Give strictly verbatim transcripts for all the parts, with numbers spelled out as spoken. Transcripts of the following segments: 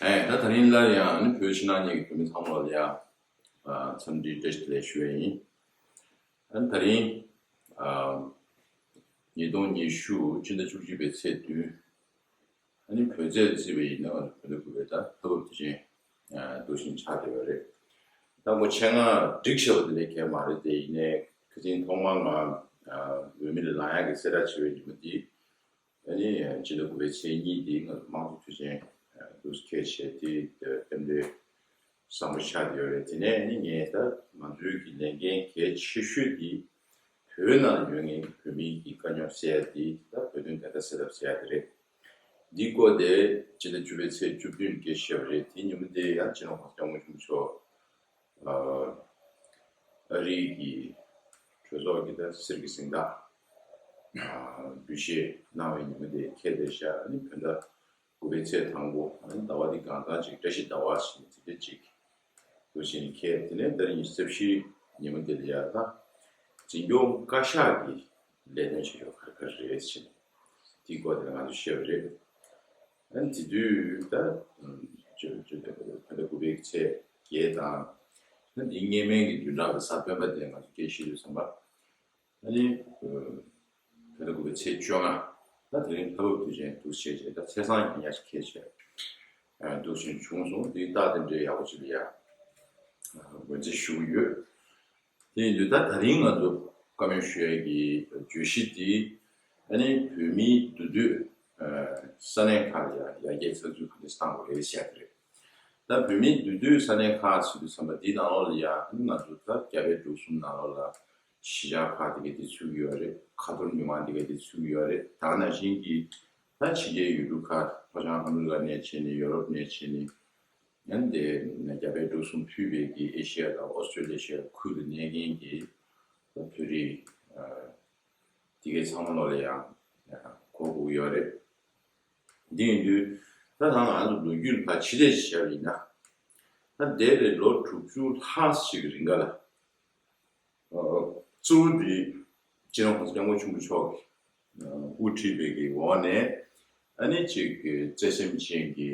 ཨེ། ད་དེ་རིང་སླར་ཡང་ནི་བོད་ཕྱི་ནང་གཉིས་ཀྱི་བོད་མི་ཚང་མ་ལ་ཡང་ཨ་འཚམས་འདྲི་བཀྲ་ཤིས་བདེ་ལེགས་ཞུ་ཡས་ཡིན། ཨ་ནི་དེ་རིང་ཨ་ཉིས་སྟོང་ཉི་ཤུ་སྤྱི་ཟླ་བཅུ་གཅིག་པའི་ཚེས་བདུན། ཨ་ནི་བོད་ཚེས་བརྩིས་པ་ཡིན་ན་ང་ཚོ་བོད་ཟླ་དགུ་པའི་ཟླ་ལྷ་བབས་དུས་ཆེན་ཨ་འདུག་བཞིན་ཆགས་བསྡད་ཡོད་རེད། ད་ངོ་ཆེད་མངགས་སྒྲིག་བྱས་པ་དེ་འདྲའི་གལ་མ་རེད་དེ། ཡིན་ནའི་ཁ་སང་ཐོག་མར་ང་ཨ་འོས་མི་ལ་ལངས་ཡག་གི་གསལ་བསྒྲགས་བྱས་པའི་ཉིན་མོ་འདི། ཨ་ནི་སྤྱི་ཟླ་དགུ་པའི་ཚེས་གཉིས་འདི་ང་ཚོ་དམངས་གཙོ་དུས་ཆེན་འདུག་སེ་འཁེལ་བྱས་དེ་རྟེན་འབྲེལ་བཟང་པོ་ཆགས་ཡོད་རེད། དེ་ནས་ཨ་ནི་ངས་ད་ང་ཚོའི་གི་ལས་འགན་གལ་ཆེ་ཤོས་འདི་བོད་ནང་ཡོད་མཁན་གྱི་བོད་མིའི་གི་དཀའ་རྙོག་སེལ་ཡ་འདི་ད་བོད་དོན་བདེན་མཐའ་གསལ་ཐབས་བྱེད་ཡ་དེ་རེད། འདིའི་སྐོར་དེ་སྤྱི་ཟླ་བཅུ་པའི་ཚེས་བཅུ་བདུན་སྐད་ཆ་བཤད་པ་རེད། དེ་ཉིན་མོ་དེ་ཡང་སྤྱི་ནོར་༸གོང་ས་༸སྐྱབས་མགོན་ཆེན་པོ་མཆོག་ཨ་རིའི་གི་གྲོས་ཚོགས་ཀྱི་ད་གསེར་གྱི་གཟེངས་རྟགས་འབུལ་བཞེས་གནང་བའི་ཉིན་མོ་དེ་འཁེལ་བསྡད་ཤག་ཨ་ནི་བོད་ཟླ་དགུ་པའི་ཚེས་དང་པོ། ཨ་ནི་ཟླ་བ་འདི་གང་ལྟར་ཅིག་བཀྲ་ཤིས་ཟླ་བ་ཞིག་ནི་དེ་འདྲ་ཅིག་འདུག་བཞིན་འཁེལ། དེ་ནས་ད་རིང་ཉི་ཤུ་རྩ་བཞིའི་ཉིན་མོ་དེ་ལ་ཡ་ད་འཛིན་སྐྱོང་བཀའ་ཤག་གི་ལས་དོན་བྱེད་ཕྱོགས་ག་རེ་ག་རེ་རེད་ཟེར་ནས་དེའི་སྐོར་དེ་ལ་ང་ཚོས་བཤད་པ་རེད། ཨ་ནི་དེ་དུས་ད་ཨུམ་ཅོ་ཅོ་ད་ད་དགུ་པའི་ཚེས་བརྒྱད་དང་། ཨ་ནི་དེའི་སྔོན་མའི་གི་བདུན་ཕྲག་གི་གཟའ་སྤེན་པ་དེ་ང་ཚོ་སྐད་ཆ་བཤད་དུས་ཙམ་པ། ཨ་ནི་ཨུམ་ད་དགུ་པའི་ཚེས་བཅོ་ལྔ་ད་དེ་རིང་ལྷ་བབས་དུས་ཆེན་འདུག་སེ་བྱས་བྱས་ད་ཚེས་བཟང་ཉིན་ཡག་ཅིག་འཁེལ་བྱས། ཨ་འདུག་བཞིན་བྱུང་སོང་། དེའི་རྟགས་དེ་འདྲའི་ཡག་པོ་ཅིག་ལ་ཡ་ཨ་ངོས་འཛིན་ཞུ་གི་ཡོད། དེ་ཡིན་དུས་ད་ད་རིང་ང་ཚོ་བཀའ་མོལ་ཞུ་ཡས་ཀྱི་བརྗོད་གཞི་འདི་ཨ་ནི་བོད་མིའི་འདུས་སྡོད་ས་གནས་ཁག་ལ་ཡ་ཡར་རྒྱས་ཚགས་ཚུད་ག་འདྲ་བཏང་དགོས་རེད་ཟེར་ཡ་དེ་རེད། ད་བོད་མིའི་འདུས་སྡོད་ས་གནས་ཁག་ཟེར་དུས་ཙམ་པ་འདིའི་ནང་ལོགས་ལ་ཡ་ཨ་ནི་ང་ཚོ་ད་རྒྱ་བལ་འབྲུག་གསུམ་ནང་ལོགས་ལ་གཞིས་ཆགས་ཁག་དེ་ག་དེ་ཚུད་ཀྱི་ཡོད་རེད། ཁ་ཐོར་མི་མང་དེ་ག་དེ་ཚུད་ཀྱི་ཡོད་རེད། ད་ག་ནང་བཞིན་གྱི་ད་ཕྱི་རྒྱལ་ཡུལ་གྲུ་ཁག་ལྷོ་བྱང་ཨ་མི་རི་ཀ་ནས་བྱས་ནས་ཡོ་རོབ་ནས་བྱས་ནས། ཡང་དེ་ནས་རྒྱ་བལ་འབྲུག་གསུམ་ཕུད་པའི་གི་ཨེ་ཤི་ཡ་དང་ཨོ་སི་ཀྲོ་ལི་ཡ་ཁུལ་དུ་གནས་མཁན་གྱི་བོད་རིགས་དེ་གའི་ཚང་མ་ལོ་ལ་ཡང་གོ་དགོས་ཡོད་རེད། འདི་ཡིན་དུས་ད་ད་ང་ཚོ་ལོ་རྒྱུས་ལ་ཕར་ཕྱི་བལྟས་ཤིག་བྱས་པ་ཡིན་ན། ད་འདས་པའི་ལོ་དྲུག་ཅུ་ལྷག་ཞིག་གི་རིང་ག་ལ། གཙོ་བོ་འདི་སྤྱི་ནོར་༸གོང་ས་༸སྐྱབས་མགོན་ཆེན་པོ་མཆོག་གིས་དབུ་ཁྲིད་པའི་གི་འོག་ནས་ཨ་ནི་ཅིག་བརྩེ་སེམས་ཅན་གྱི་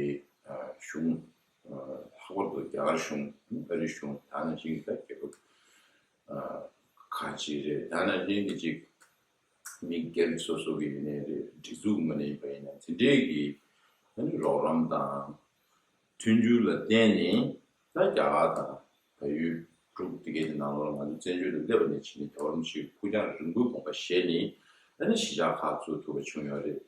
གཞུང་། ལྷག་པར་དུ་རྒྱ་གར་གཞུང་། ཨ་རིའི་གཞུང་། ད་ནང་བཞིན་གྱི་ད་རྒྱལ་ཁབ་ཁག་ཅིག་རེད། ད་ནང་བཞིན་གྱི་ཅིག་མི་སྒེར་སོ་སོ་གི་ཡིན་ནའི་རེད། སྒྲིག་འཛུགས་ངོས་ནས་ཡིན་པ་ཡིན་ན་དེ་འདྲས་ཀྱི་ཨ་ནི་རོགས་རམ་དང་། མཐུན་འགྱུར་ལ་བརྟེན་ནས་ད་རྒྱ་གར་དང་བལ་ཡུལ་འབྲུག་དེ་གའི་དེ་ནང་ལོགས་ང་ཚོ་བཙན་བྱོལ་དུ་སླེབས་པ་ནས་བྱས་ནས་རྒྱལ་བ་རིན་པོ་ཆེའི་ཕུགས་རྒྱང་རིང་པོའི་དགོངས་པ་བཞེས་ནས་ཨ་ནི་གཞིས་ཆགས་ཁག་བཙུགས་ཐུབ་པ་བྱུང་ཡོད་རེད།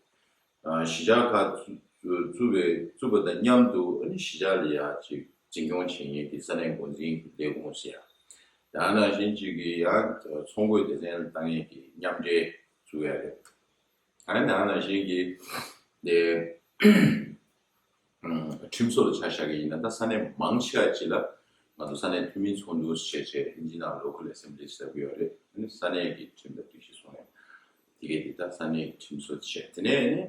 ཨ་གཞིས་ཆགས་ཁག་བཙུགས་བཙུགས་པའི་བཙུགས་པ་དང་མཉམ་དུ་ཨ་ནི་གཞིས་ཆགས་ལ་ཡ་ཅིག་འཛིན་སྐྱོང་བྱེད་མཁན་གྱི་ས་གནས་འགོ་འཛིན་གྱི་ལས་ཁུངས་ཟེར་ཡ། ད་ནང་བཞིན་ཅིག་གི་ཡང་ཚོང་དགོས་སྡེ་ཚན་ལ་བཏང་མཁན་གྱི་མཉམ་འབྲེལ་བཙུགས་ཡ་རེད། ཨ་ནི་ད་ནང་བཞིན་གྱི་དེ་ཁྲིམས་བཟོ་ལ་ཆ་བཞག་གི་ཡིན་ན་ད་ས་གནས་མང་ཆེ་བ་ཅིག་ལ་ང་ཚོ་ས་གནས་འཐུས་མིའི་ཚོགས་འདུ་བྱས་བྱས་ཨིན་ཇི་ནང་local assembly་ཟེར་གྱི་ཡོད་རེད། ཨ་ནི་ས་གནས་ཀྱི་ཁྲིམས་དང་སྒྲིག་གཞི་བཟོ་མཁན་དེ་གས་དེ་ད་ས་གནས་ཀྱི་ཁྲིམས་བཟོ་བྱས། དེ་ནས་ཨ་ནི་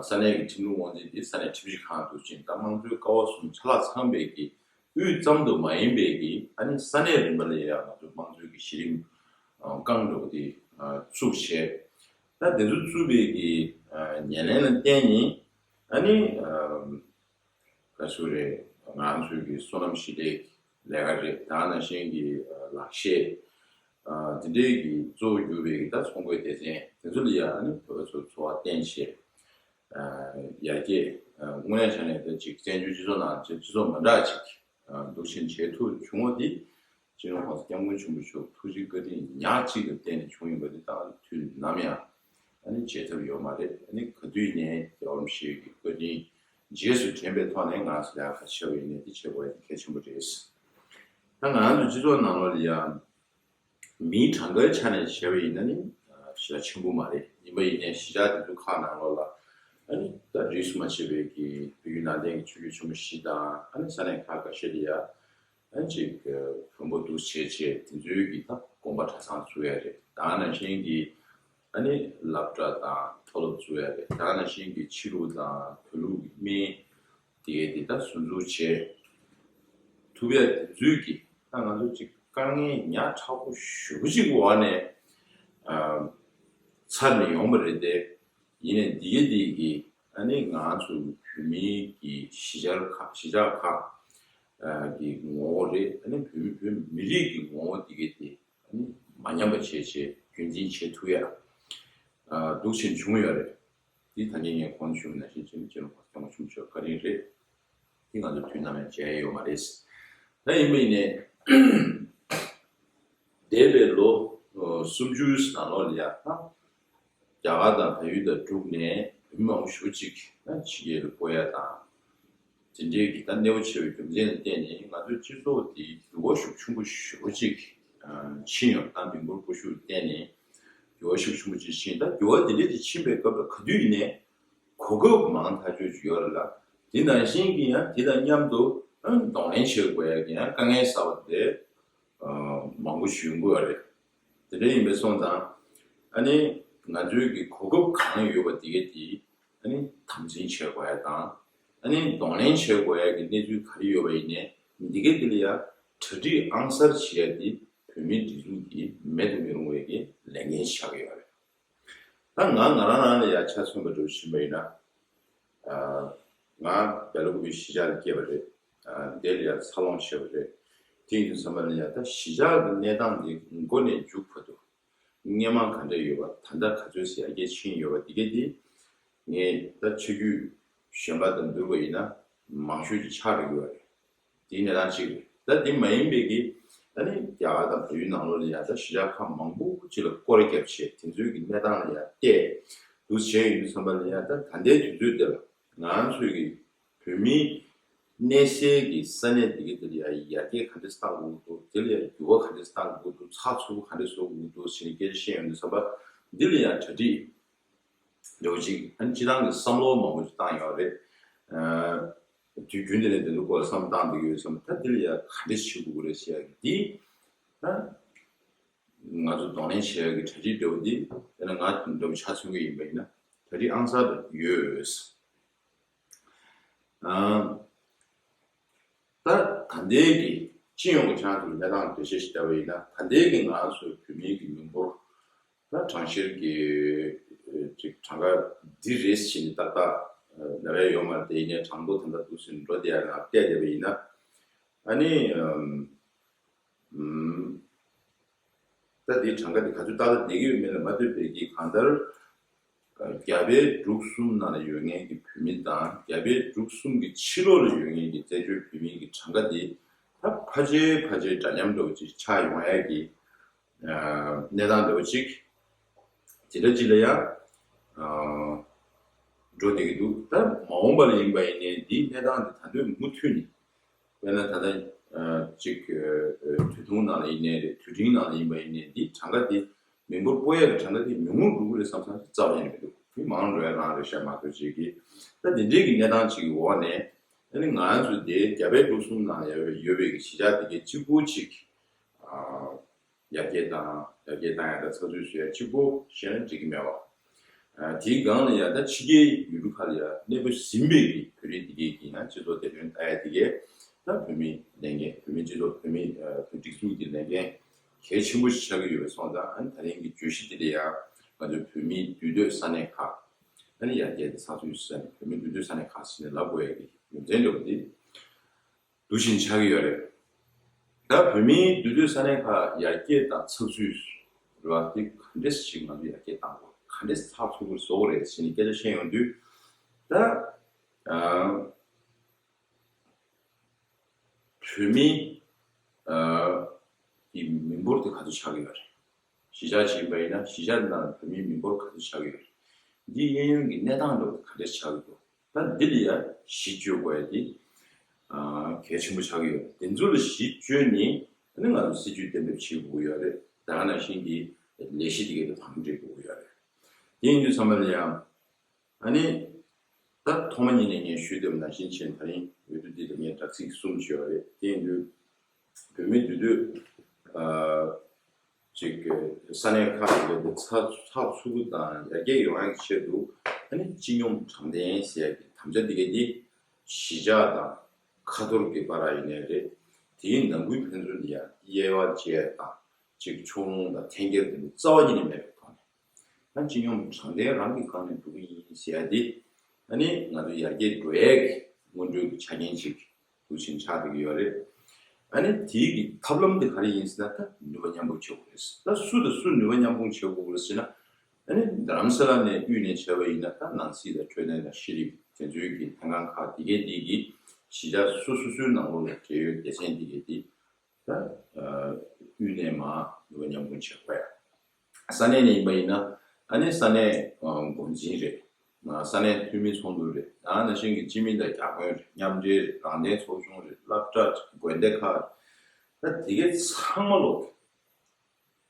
ས་གནས་ཀྱི་ཁྲིམས་ལུགས་དབང་འཛིན་དེ་ས་གནས་ཁྲིམས་ཞིབ་ཁང་དུ་ཕྱིན། ད་དམངས་གཙོའི་ཀ་བ་གསུམ་ཆ་ལག་ཚང་པའི་གི་དབུས་ཙམ་དུ་མ་ཡིན་པའི་གི་ཨ་ནི་ས་གནས་རིམ་པ་ལ་ཡང་ང་ཚོ་དམངས་གཙོའི་གི་གཞི་རིམ་ཨ་རྐང་འགྲོ་དེ་ཨ་བཙུགས་བྱས། ད་དེ་ཚོ་བཙུགས་པའི་གི་ཨ་ཉེར་ལེན་ལ་བརྟེན་ནས་ཨ་ནི་ཨ་ག་ཚོད་རེད། ང་ཚོའི་གི་སོ་ནམ་ཞིང་ལས་ཀྱི་ལས་ཀ་རེད། ད་ནང་བཞིན་གི་ཨ་ལག་ཤེས་ཨ་དེ་འདྲའི་གི་གཙོ་བོ་གྱུར་པའི་གི་ད་ཚོང་དགོས་སྡེ་ཚན་དེ་ཚོ་ལ་ཡང་ཨ་ནི་བོད་པ་ཚོ་འཚོ་བ་བརྟན་བྱས། ཨ་ཡར་རྒྱས་ཨ་དངོས་གནས་ཆ་ནས་ད་ཅིག་བཙན་བྱོལ་སྤྱི་ཚོགས་ནང་ཅིག་སྤྱི་ཚོགས་མི་འདྲ་ཅིག་ཨ་འདུག་ཕྱིན་བྱེད་ཐུབ་བྱུང་བ་འདི་སྤྱི་ནོར་༸གོང་ས་༸སྐྱབས་མགོན་ཆེན་པོ་མཆོག་ཐུགས་རྗེ་བཀའ་དྲིན་ཉག་གཅིག་ལ་བརྟེན་ནས་བྱུང་ཡིན་པ་འདི་ད་དུས་ནམ་ཡང་ཨ་ནི་བརྗེད་ཐབས་ཡོད་མ་རེད། ཨ་ནི་ག་དུས་ནས་རྒྱལ་བ་རིན་པོ་ཆེ་གི་བཀའ་དྲིན་རྗེས་སུ་དྲན་པའི་ཐོག་ནས་ང་ཚོ་ལ་ཁ་ཆེ་བ་ཡིན་ནའི་འདི་བྱེད་དགོས་ཡ་འདི་གལ་ཆེན་པོ་རེད། ད་ང་ཚོ་སྤྱི་ཚོགས་ནང་ལོགས་ལ་ཡང་མིའི་གྲངས་ཀའི་ཆ་ནས་བྱས་པ་ཡིན་ན་ནི་ཞེ་དྲག་ཆེན་པོ་མ་རེད། ཡིན་པ་ཡིན་ནའི་གཞིས་ཆགས་དེ་ཚོ་ཁག་ནང་ལོགས་ལ་ཨ་ནི་ད་རིས་སུ་མ་ཆད་པའི་གི་བོད་བརྒྱུད་ནང་བསྟན་གྱི་ཆོས་བརྒྱུད་ཆེན་པོ་བཞི་དང་ཨ་ནི་ས་གནས་ཁག་ཁ་ཤས་ལ་ཡ་ཨ་ནི་ཅིག་བོན་པོ་འདུ་བྱེད་བྱེད་དེ་ཚོའི་གི་ད་དགོན་པ་གྲྭ་ཚང་བཙུགས་ཡ་རེད། ད་ནང་བཞིན་གི་ཨ་ནི་སློབ་གྲྭ་དང་མཐོ་སློབ་བཙུགས་ཡ་རེད། ད་ནང་བཞིན་གི་ཕྱི་ལུགས་དང་བོད་ལུགས་ཀྱི་སྨན་དེ་གའི་དེ་ད་ཟུར་འཛུགས་བྱེད་ཐུབ་ཡ་དེ་ཚོའི་གི་ད་ང་ཚོ་ཅིག་དཀའ་ངལ་ཉག་ཕྲ་པོ་ཞེ་པོ་ཅིག་འོག་ནས་ཨ་ཚར་ནས་ཡོང་བ་རེད་དེ། ཡིན་ནའི་འདི་གའི་འདི་གི་ ཨ་ནི་ང་ཚོ་བོད་མིའི་གི་གཞིས་ཆགས་ཁག་གཞིས་ཆགས་ཁག་གི་ངོ་བོ་རེད། ཨ་ནི་བོད་མི་བོད་མི་རིགས་ཀྱི་ངོ་བོ་དེ་གའི་དེ་ཨ་ནི་མ་ཉམས་པ་བྱས་བྱས་རྒྱུན་འཛིན་བྱེད་ཐུབ་ཡ་འདུག་ཕྱིན་བྱུང་ཡོད་རེད། དེ་ད་གིན་ངས་གོང་ཞུས་ནང་བཞིན་ཅིག་ཅིག་ལ་སྐྱོང་བ་ཆུང་ཆོག་ག་རེ་རེད། དེ་ང་ཚོ་དུས་ནམ་ཡང་བརྗེད་ཡ་ཡོད་མ་རེད། ད་ཡིན་པ་ཡིན་ནའི་འདས་པའི་ལོ་སུམ་ཅུ་ནང་ལོགས་ལ་ཡ་ད་རྒྱ་གར་དང་བལ་ཡུལ་དང་འབྲུག་ནས་བོད་མི་མང་པོ་ཞེ་པོ་ཅིག་ཕྱི་རྒྱལ་ལ་སྤོ་ཡ་དང་། དེ་འདྲའི་གི་ད་གནས་བབ་ཆེ་བའི་རྒྱུ་མཚན་ལ་བརྟེན་ནས་ང་ཚོའི་སྤྱི་ཚོགས་འདི་འགྱུར་བ་ཤུགས་ཆེན་པོ་ཞེ་པོ་ཅིག་ཕྱིན་ཡོད། ད་མི་འབོར་སྤོ་ཤུགས་ལ་བརྟེན་ནས་འགྱུར་བ་ཤུགས་ཆེན་པོ་ཅིག་ཕྱིན། ད་འགྱུར་བ་དེ་འདྲ་ཅིག་ཕྱིན་པའི་སྐབས་ལ་ག་དུས་ཡིན་ནའི་གོ་སྐབས་མང་ཐག་ཆོད་ཅིག་ཡོད་རེད་ལ། དེ་ནང་བཞིན་གྱི་ཡང་དེ་དང་མཉམ་དུ་གདོང་ལེན་བྱེད་དགོས་ཡ་གི་ཡང་དཀའ་ངལ་གསར་པ་དེ་མང་པོ་ཞིག་ཡོང་གི་ཡོད་རེད། དེ་འདྲ་ཡིན་པའི་སོང་ཙང་ཨ་ནི་ང་ཚོའི་གི་གོ་སྐབས་གང་ཡོད་པ་དེ་གའི་དེ་ཨ་ནི་དམ་འཛིན་བྱེད་དགོས་ཡ་དང་། ཨ་ནི་གདོང་ལེན་བྱེད་དགོས་ཡ་གི་གནས་ཚུལ་ག་རེ་ཡོད་པ་ཡིན་ནའི་འདི་གའི་དེ་ལ་ཡ་གྲ་སྒྲིག་ཨང་གསར་བྱེད་ཡ་དེ་བོད་མིའི་སྒྲིག་འཛུགས་ཀྱི་མེད་དུ་མི་རུང་བའི་གི་ལས་འགན་ཆགས་ཀྱི་ཡོད་རེད། ད་ང་ང་རང་རང་ལ་ཡ་ཆ་མཚོན་པ་འདྲ་བོ་ཕྱིན་པ་ཡིན་ན། ང་སྦེལ་ཀོབ་གཞིས་ཆགས་ལ་སྐྱེས་པ་རེད། དེ་ལ་ཡ་འཚར་ལོངས་བྱས་པ་རེད། དེ་ཡིན་དུས་ཙམ་པ་ལ་ཡ་ད་གཞིས་ཆགས་ཀྱི་གནས་སྟངས་དེ་མགོ་ནས་མཇུག་བར་དུ་སྔོན་མ་ག་འདྲ་ཡོད་པ། ད་ལྟ་ག་ཚོད་ཟེར་ཡར་རྒྱས་ཕྱིན་ཡོད་པ་དེ་གས་དེ་ངས་ད་ཆ་རྒྱུས་གཞན་པ་དང་བསྡུར་བ་ཡིན་ན་མང་ཤོས་ཀྱི་ཆགས་འགྲོ་གི་ཡོད་རེད། དེའི་གནས་སྟངས་གཅིག་རེད། ད་དེ་མ་ཡིན་པའི་གི་ད་ནི་རྒྱ་གར་དང་བལ་ཡུལ་ནང་ལོགས་ལ་ཡང་ད་གཞིས་ཆགས་ཁག་མང་པོ་ཅིག་ལ་སྐོར་ར་བརྒྱབ་བྱས་དེ་ཚོའི་གི་གནས་སྟངས་ལ་ཡང་བལྟས་འདུག་བྱས་ཡོང་དུས་ཙམ་པ་ལ་ཡང་ད་ད་ལྟའི་དུས་ཚོད་འདི་ལ་ང་ཚོའི་གི་བོད་མི་གནས་སའི་གི་ས་གནས་དེ་གི་དེ་ལ་ཡང་ཡར་རྒྱས་ག་འདྲས་བཏང་དགོས་འདུག་དེ་ལ་ཡང་འགྱུར་བ་ག་འདྲས་བཏང་དགོས་འདུག་ཚགས་ཚུད་པོ་ག་འདྲས་བཟོ་དགོས་འདུག་ཟེར་ནས་སྐད་ཆ་བཤད་ཡོང་དུས་ཙམ་པ་འདི་ལ་ཡང་གྲ་སྒྲིག་འདྲ་བོ་ཅིག་ཨ་ནི་སྤྱི་བཏང་གི་བསམ་བློ་མང་པོ་ཅིག་བཏང་ཡོད་རེད། ཨ་དུས་རྒྱུན་དེ་ནས་དེ་ཚོ་སྐོར་ལ་བསམ་བློ་བཏང་བསྡད་ཀྱི་ཡོད་བསམ། ད་འདི་ལ་ཡང་ག་འདྲས་བྱེད་དགོས་ཀྱི་རེད་ཟེར་ཡ་གི་འདི་ད་ང་ཚོ་གདོང་ལེན་བྱེད་ཡ་གི་གྲ་སྒྲིག་འདྲ་བོ་འདི་དཔེར་ན་ང་འདྲ་བོ་ཆ་མཚོན་གྱི་ཡིན་པ་ཡིན་ན་གྲ་སྒྲིག་ཨང་གསར་ཡོད། ཨ་ད་ད་ལྟའི་གི་སྤྱི་ཡོངས་ཀྱི་ཆ་ཚང་གི་གནས་སྟངས་འགྲེལ་བཤད་ཞིག་བརྒྱབ་པ་ཡིན་ན། ད་ལྟའི་གི་ང་ཚོའི་བོད་མིའི་གི་མི་འབོར་ད་གྲངས་བཤེར་གྱི་ཅིག་གྲངས་ཀ་འདི་རེད་ཟེར་ནས་ཏག་ཏག་ལབ་ཡ་ཡོད་མ་རེད། དེ་ཡིན་ནའི་གྲངས་ཐོ་ད་ལྟ་འདུག་ཟེར་འགྲོ་བསྡད་ཡ་ལ་བལྟས་བསྡད་པ་ཡིན་ན། ཨ་ནི་ཨམ་ད་འདིའི་གྲངས་ཀ་འདི་ག་ཚོད་ཏག་ཏག་བསྡད་ཀྱི་ཡོད་མེད་ལ་མ་ལྟོས་པའི་གི་གང་ལྟར་རྒྱ་བལ་འབྲུག་གསུམ་ནང་ལ་ཡོད་མཁན་གྱི་བོད་མི་དང་རྒྱ་བལ་འབྲུག་གསུམ་གྱི་ཕྱི་ལོགས་ལ་ཡོད་མཁན་གྱི་བཙན་བྱོལ་བོད་མིའི་གི་གྲངས་ཀ་འདི་ད་ཕལ་ཆེར་ཕལ་ཆེར་འདྲ་མཉམ་འདྲ་བོ་ཅིག་ཆགས་ཡོང་ཡ་གི་གནས་སྟངས་འདྲ་བོ་ཅིག་དེ་འདྲ་ཅིག་ལ་ཡང་འགྲོ་བསྡད་ཀྱི་འདུག་ད་མ་འོངས་པ་ལ་ཡིན་པ་ཡིན་ནའི་འདིའི་གནས་སྟངས་འདི་ད་དུང་མུ་མཐུད་ནས་དཔེར་ན་ད་ལྟ་ཅིག་དུས་ཐུང་ནང་ལ་ཡིན་ནའི་རེད། དུས་འབྲིང་ནང་ལ་ཡིན་པ་ཡིན་ནའི་འདིའི་གྲངས་ཀ་འདི་མི་འབོར་སྤོ་ཡ་གི་གྲངས་ཀ་འདི་ཉུང་ངུར་འགྲོ་གི་རེད་བསམ་བསམ་རྩ་བ་ཉིད་ནས་མི་འདུག་མི་མང་འགྲོ་ཡ་རང་རེད་ཤག་མ་གཏོགས་ཅིག་གིས་ད་འདི་འདྲའི་གི་གནས་སྟངས་ཅིག་གི་འོག་ནས་ཨ་ནི་ང་ཚོ་འདི་རྒྱ་བལ་འབྲུག་གསུམ་ནང་ཡོད་པའི་གི་གཞིས་ཆགས་འདི་གའི་གཅིག་པུ་ཅིག་ཡར་རྒྱས་བཏང་ཡར་རྒྱས་བཏང་ཡ་ད་ཚགས་ཚུད་བཟོ་ཡ་གཅིག་པོ་བཤད་ན་འགྲིག་གི་མེད་པ། དེའི་སྒང་ལ་ཡ་ད་ཕྱི་རྒྱལ་ཡུལ་གྲུ་ཁག་ལ་ཡ་གནས་སྤོ་ཟིན་པའི་གི་བོད་རིགས་དེ་གས་ཀྱི་ཡང་སྤྱི་ཚོགས་བདེ་དོན་ལྟ་ཡ་དེ་གས་ད་བོད་མིའི་ལས་འགན། བོད་མིའི་སྤྱི་ཚོགས་བོད་མིའི་བོད་སྒྲིག་འཛུགས་ཀྱི་ལས་འགན་གལ་ཆེན་པོ་ཞིག་ཆགས་ཀྱི་ཡོད་པའི་སོང་ཙང་། ཨ་ནི་ད་རིང་གི་བརྗོད་གཞི་དེ་ལ་ཡ་ང་ཚོའི་བོད་མིའི་འདུས་སྡོད་ས་གནས་ཁག་ཨ་ནི་ཡར་རྒྱས་དང་ཚགས་ཚུད་ས་ནས་བོད་མིའི་འདུས་སྡོད་ས་གནས་ཁག་ཟེར་ནས་ལབ་དགོས་ཡ་གི་རྒྱུ་མཚན་འདྲ་བོ་དེ། འདུ་བཞིན་ཆགས་ཀྱི་ཡོད་རེད། ད་བོད་མིའི་འདུས་སྡོད་ས་གནས་ཁག་ཡར་རྒྱས་དང་ཚགས་ཚུད་རེད་བ། དེ་ག་འདྲས་ཞིག་ང་ཚོ་ཡར་རྒྱས་བཏང་དགོས། ག་འདྲས་ཚགས་ཚུད་པོ་བཟོ་དགོས་རེད་ཟེར་ནས་སྐད་ཆ་བཤད་ཡོང་དུས། ད་ཨ་བོད་མི་ཨ་གི་མི་འབོར་དེ་ག་ཚོད་ཆགས་ཀྱི་ཡོད་རེད། གཞིས་ཆགས་ཤིག་ཡིན་པ་ཡིན་ན་གཞིས་ཆགས་འདི་ནང་ལ་བོད་མིའི་མི་འབོར་ག་ཚོད་ཆགས་ཀྱི་ཡོད་རེད། འདི་གཡས་གཡོན་གྱི་གནས་སྟངས་འདྲ་བོ་ག་འདྲས་ཆགས་ཀྱི་འདུག་ད་འདི་ལ་ཡ་གཞི་བཅོལ་དགོས་ཡ་འདི་ཨ་གལ་ཆེན་པོ་ཆགས་ཀྱི་ཡོད་རེད། དེ་ཚོ་ལ་གཞི་བཅོལ་ནས་ཨ་ནི་ང་ཚོ་སྲིད་ཇུས་གཏན་འབེབས་བྱེད་དགོས་ཀྱི་ཡོད་རེད། ད་ག་ནང་བཞིན་གྱི་ལས་གཞི་འདི་གའི་དང་འབྲེལ་དགོས་ཀྱི་ཡོད་རེད། དེ་ཡིན་དུས་ཙམ་པ་ལ་ཡང་ཨ་ནི་ད་ཐོག་མ་ཉིད་ནས་ངས་ཞུས་དོན་ནང་བཞིན་བྱས་ན། ད་རིང་འོས་བསྡུ་འདི་ལ་ངས་དྲག་ཚིག་གསུམ་བྱས་ཡོད་རེད། དེ་ཡིན་དུས་བོད་མིའི་འདུས་སྡོད་ཨ་ཅིག་ས་གནས་ཁག་ཡོད་པའི་ཚགས་ཚགས་ཚུད་པོ་དང་ཡར་རྒྱས་ཡོང་ཡག་གི་ཆེད་དུ་ཨ་ནི་སྤྱི་སྙོམས་དྲང་བདེན་ཟེར་ཡག་གི་དམ་བཅའ་འདི་ག་འདི་གཞིས་ཆགས་དང་ཁ་ཐོར་གྱི་བར་ཡིན་ནའི་རེད། དེའི་ནང་ཁུལ་ཕན་ཚུན་ལ་ཡང་དབྱེ་བ་འབྱེད་དང་ཅིག་ཕྱོགས་ལྷུང་དང་འཐེན་འཁྱེར་དེ་ཚོ་རྩ་བ་ཉིད་ནས་མེད་པའི་ཐོག་ནས། ད་སྤྱི་སྙོམས་དྲང་བདེན་རང་གི་སྒང་ནས་འགྲོ་གི་ཡིན་ཟེར་ཡ་དེ་ ཨ་ནི་ང་ཚོ་ཡར་རྒྱས་འགྲོ་ཡས་ཀྱི་སྔོན་འགྲོའི་ཆ་རྐྱེན་ཅིག་འདུག་ཕྱིན་ཆགས་བསྡད་ཀྱི་ཡོད་རེད། ཨ་ནི་དེའི་གི་ཐབས་ལམ་དེ་ག་རེ་ཡིན་ཟེར་ན། ད་ནུས་པ་མཉམ་སྤུངས་བྱེད་དགོས་རེད། ད་སུ་དང་སུ་ནུས་པ་མཉམ་སྤུངས་བྱེད་དགོས་རེད་ཟེར་ན། ཨ་ནི་རྡ་རམ་ས་ལ་ནས་དབུས་ནས་བྱས་པ་ཡིན་ན། ད་ནང་སྲིད་དང་འཕྲོད་བསྟེན་དང་ཤེས་རིག་དེ་ཚོའི་གི་ལྷན་ཁང་ཁག་དེ་གའི་དེ་གི་གཞིས་ཆགས་སོ་སོ་སོའི་ནང་ལོགས་ལ་འབྲེལ་ཡོད་སྡེ་ཚན་དེ་གའི་དེ། ད་དབུས་ནས་མར་ནུས་པ་མཉམ་སྤུངས་བྱེད་དགོས་ཡ། ས་གནས་ནས་ཡིན་པ་ཡིན་ན། ཨ་ནི་ས་གནས་འགོ་འཛིན་རེད། ས་གནས་འཐུས་མི་ཚོགས་འདུ་རེད། ད་ནང་བཞིན་གྱི་སྤྱི་མི་དང་བརྒྱ་དཔོན་རེད། མཉམ་འབྲེལ་རེད། དྲང་བདེན་ཚོགས་ཆུང་རེད། སློབ་གྲྭ་དགོན་སྡེ་ཁག་རེད། ད་དེ་གའི་ཚང་མ་ལོག་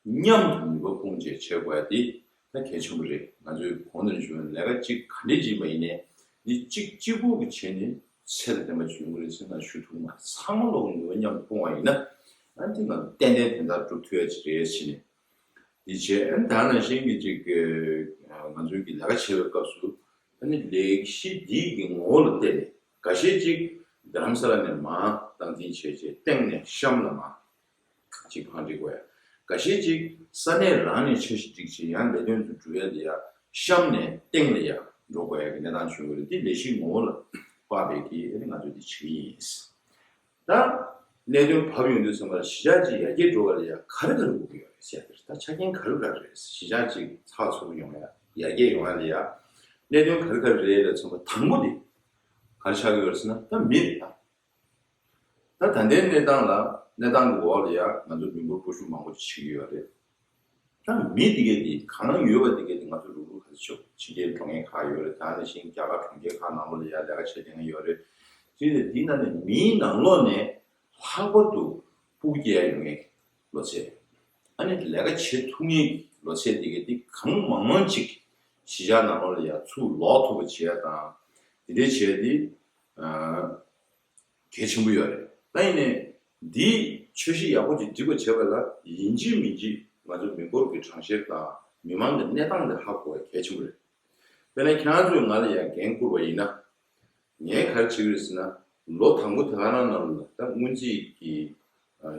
མཉམ་དུ་ནུས་པ་སྤུངས་བྱས་བྱེད་དགོས་ཡ་དེ་ད་གལ་ཆེན་པོ་རེད། ང་ཚོས་གོང་དུ་ཞུས་པ་ལས་ཀ་གཅིག་ག་འདྲས་ཅིག་ཡིན་པ་ཡིན་ནའི། འདི་གཅིག་གཅིག་པུ་གི་བྱས་ནས་ཚད་ལ་ལྡན་པ་ཅིག་ཡོང་གི་རེད་ཟེར་ན་ཞུ་ཐུབ་མ་རེད། ཚང་མ་ལོག་གི་ནུས་པ་མཉམ་དུ་སྤུངས་པ་ཡིན་ན། ཨ་ནི་ང་ཏན་ཏན་དོན་དག་སྒྲུབ་ཐུབ་ཡ་ཅིག་རེད་ཟེར་ནས། འདི་བྱས། ཨ་ནི་ད་ནང་བཞིན་གྱི་ཅིག་ང་ཚོའི་གི་ལས་ཀ་བྱེད་པའི་སྐབས་སུ། ཨ་ནི་ལས་གཞི་འདིའི་གི་ངོ་བོ་ལ་བལྟས་ནས། འགའ་ཤས་ཅིག་རྡ་རམ་ས་ལ་ནས་མར་སྟངས་འཛིན་བྱས་བྱས་སྟེང་ནས་གཤམ་ལ་མར་ཅིག་བང་སྒྲིག་དགོས་ཡ། འགའ་ཤས་ཅིག་ས་གནས་རང་ནས་འཆར་གཞི་སྒྲིག་བྱས་ཡང་ལས་དོན་དུ་འགྲོ་ཡ་དེ་ཡ་གཤམ་ནས་སྟེང་ལ་ཡ་འགྲོ་དགོས་ཡ་གི་གནས་སྟངས་བྱུང་གི་རེད། འདི་ལས་གཞིའི་ངོ་བོ་ལ་དཔག་པའི་གི་ཨ་ནི་ང་ཚོས་འདི་བྱེད་ཀྱི་ཡིན། ད་གནད་དོན་བབས་ཡོང་དུས་ཙམ་པ་ལ་གཞིས་ཆགས་ཅིག་ཡར་རྒྱས་འགྲོ་བ་ལ་ཡ་ག་རེ་ག་རེ་དགོས་ཀྱི་ཡོད་རེད་ཟེར་ཡ་དེ་རེད། ད་ཆ་རྐྱེན་ག་རེ་ག་རེ་རེད། གཞིས་ཆགས་ཅིག་ཚགས་ཚུད་པོ་ཡོང་ཡ། ཡར་རྒྱས་ཡོང་ཡ་ལ་ཡ་གནད་དོན་ག་རེ་ག་རེ་རེད་ལབ་ཙམ་པ་དང་པོ་དེ་ག་རེ་ཆགས་ཀྱི་ཡོད་རེད་ཟེར་ན། ད་མི་རེད་ད། ད་ད་ལྟའི་གནས་སྟངས་ལ། གནས་སྟངས་ཀྱི་འོག་ལ་ཡ་ང་ཚོ་མི་འབོར་སྤོ་བཤུད་མང་པོ་ཅིག་བྱེད་ཀྱི་ཡོད་རེད། ད་མི་དེ་གས་དེ་གང་ཡོད་པ་དེ་གས་དེ་ང་ཚོ་རུག་རུག་ག་ཚོད་ཆོག་ཕྱི་རྒྱལ་འགྲོ་མཁན་ཁག་ཡོད་རེད། ད་ནང་བཞིན་རྒྱ་གར་གྲོང་ཁྱེར་ཁག་ནང་ལོགས་ལ་ཡ་ལས་ཀ་བྱེད་མཁན་ཡོད་རེད། དེ་ནས་དེའི་ནང་ནས་མིའི་ནང་ལོགས་ནས་ལྷག་པར་དུ་སྤུ་གུ་སྐྱེ་ཡ་ཡོད་མཁན་གྱི་ལོ་ཚད། ཨ་ནི་ལས་ཀ་བྱེད་ཐུབ་མཁན་གྱི་ལོ་ཚད་དེ་གས་དེ་གང་མང་མང་ཅིག་གཞིས་ཆགས་ནང་ལོགས་ལ་ཡ་ཚུར་ལོག་ཐུབ་པ་བྱེད་ཡ་དང་། དེ་འདྲའི་བྱས་ཏེ། ཨ། གལ་ཆེན་པོ་ཡོད་རེད། ད་ཡིན་ནའི་འདིའི་འཆར་གཞི་ཡག་པོ་ཅིག་སྒྲིག་པ་བྱེད་པ་ལ་ཡིན་གཅིག་མིན་གཅིག་ང་ཚོ་མི་འབོར་གྱི་གྲངས་བཤེར་དང་མི་མང་གི་གནས་སྟངས་དེ་ཧ་གོ་བ་གལ་ཆེན་པོ་རེད། དཔེར་ན་ཁྱེད་རང་ཚོས་ང་ལ་ཡང་འགན་བསྐུར་བ་ཡིན་ན། ངས་ག་རེ་བྱེད་ཀྱི་རེད་ཟེར་ན། ལོ་དང་པོ་དེ་ག་རང་ནང་ལ་ད་སྔོན་རྩིས་ཀྱི་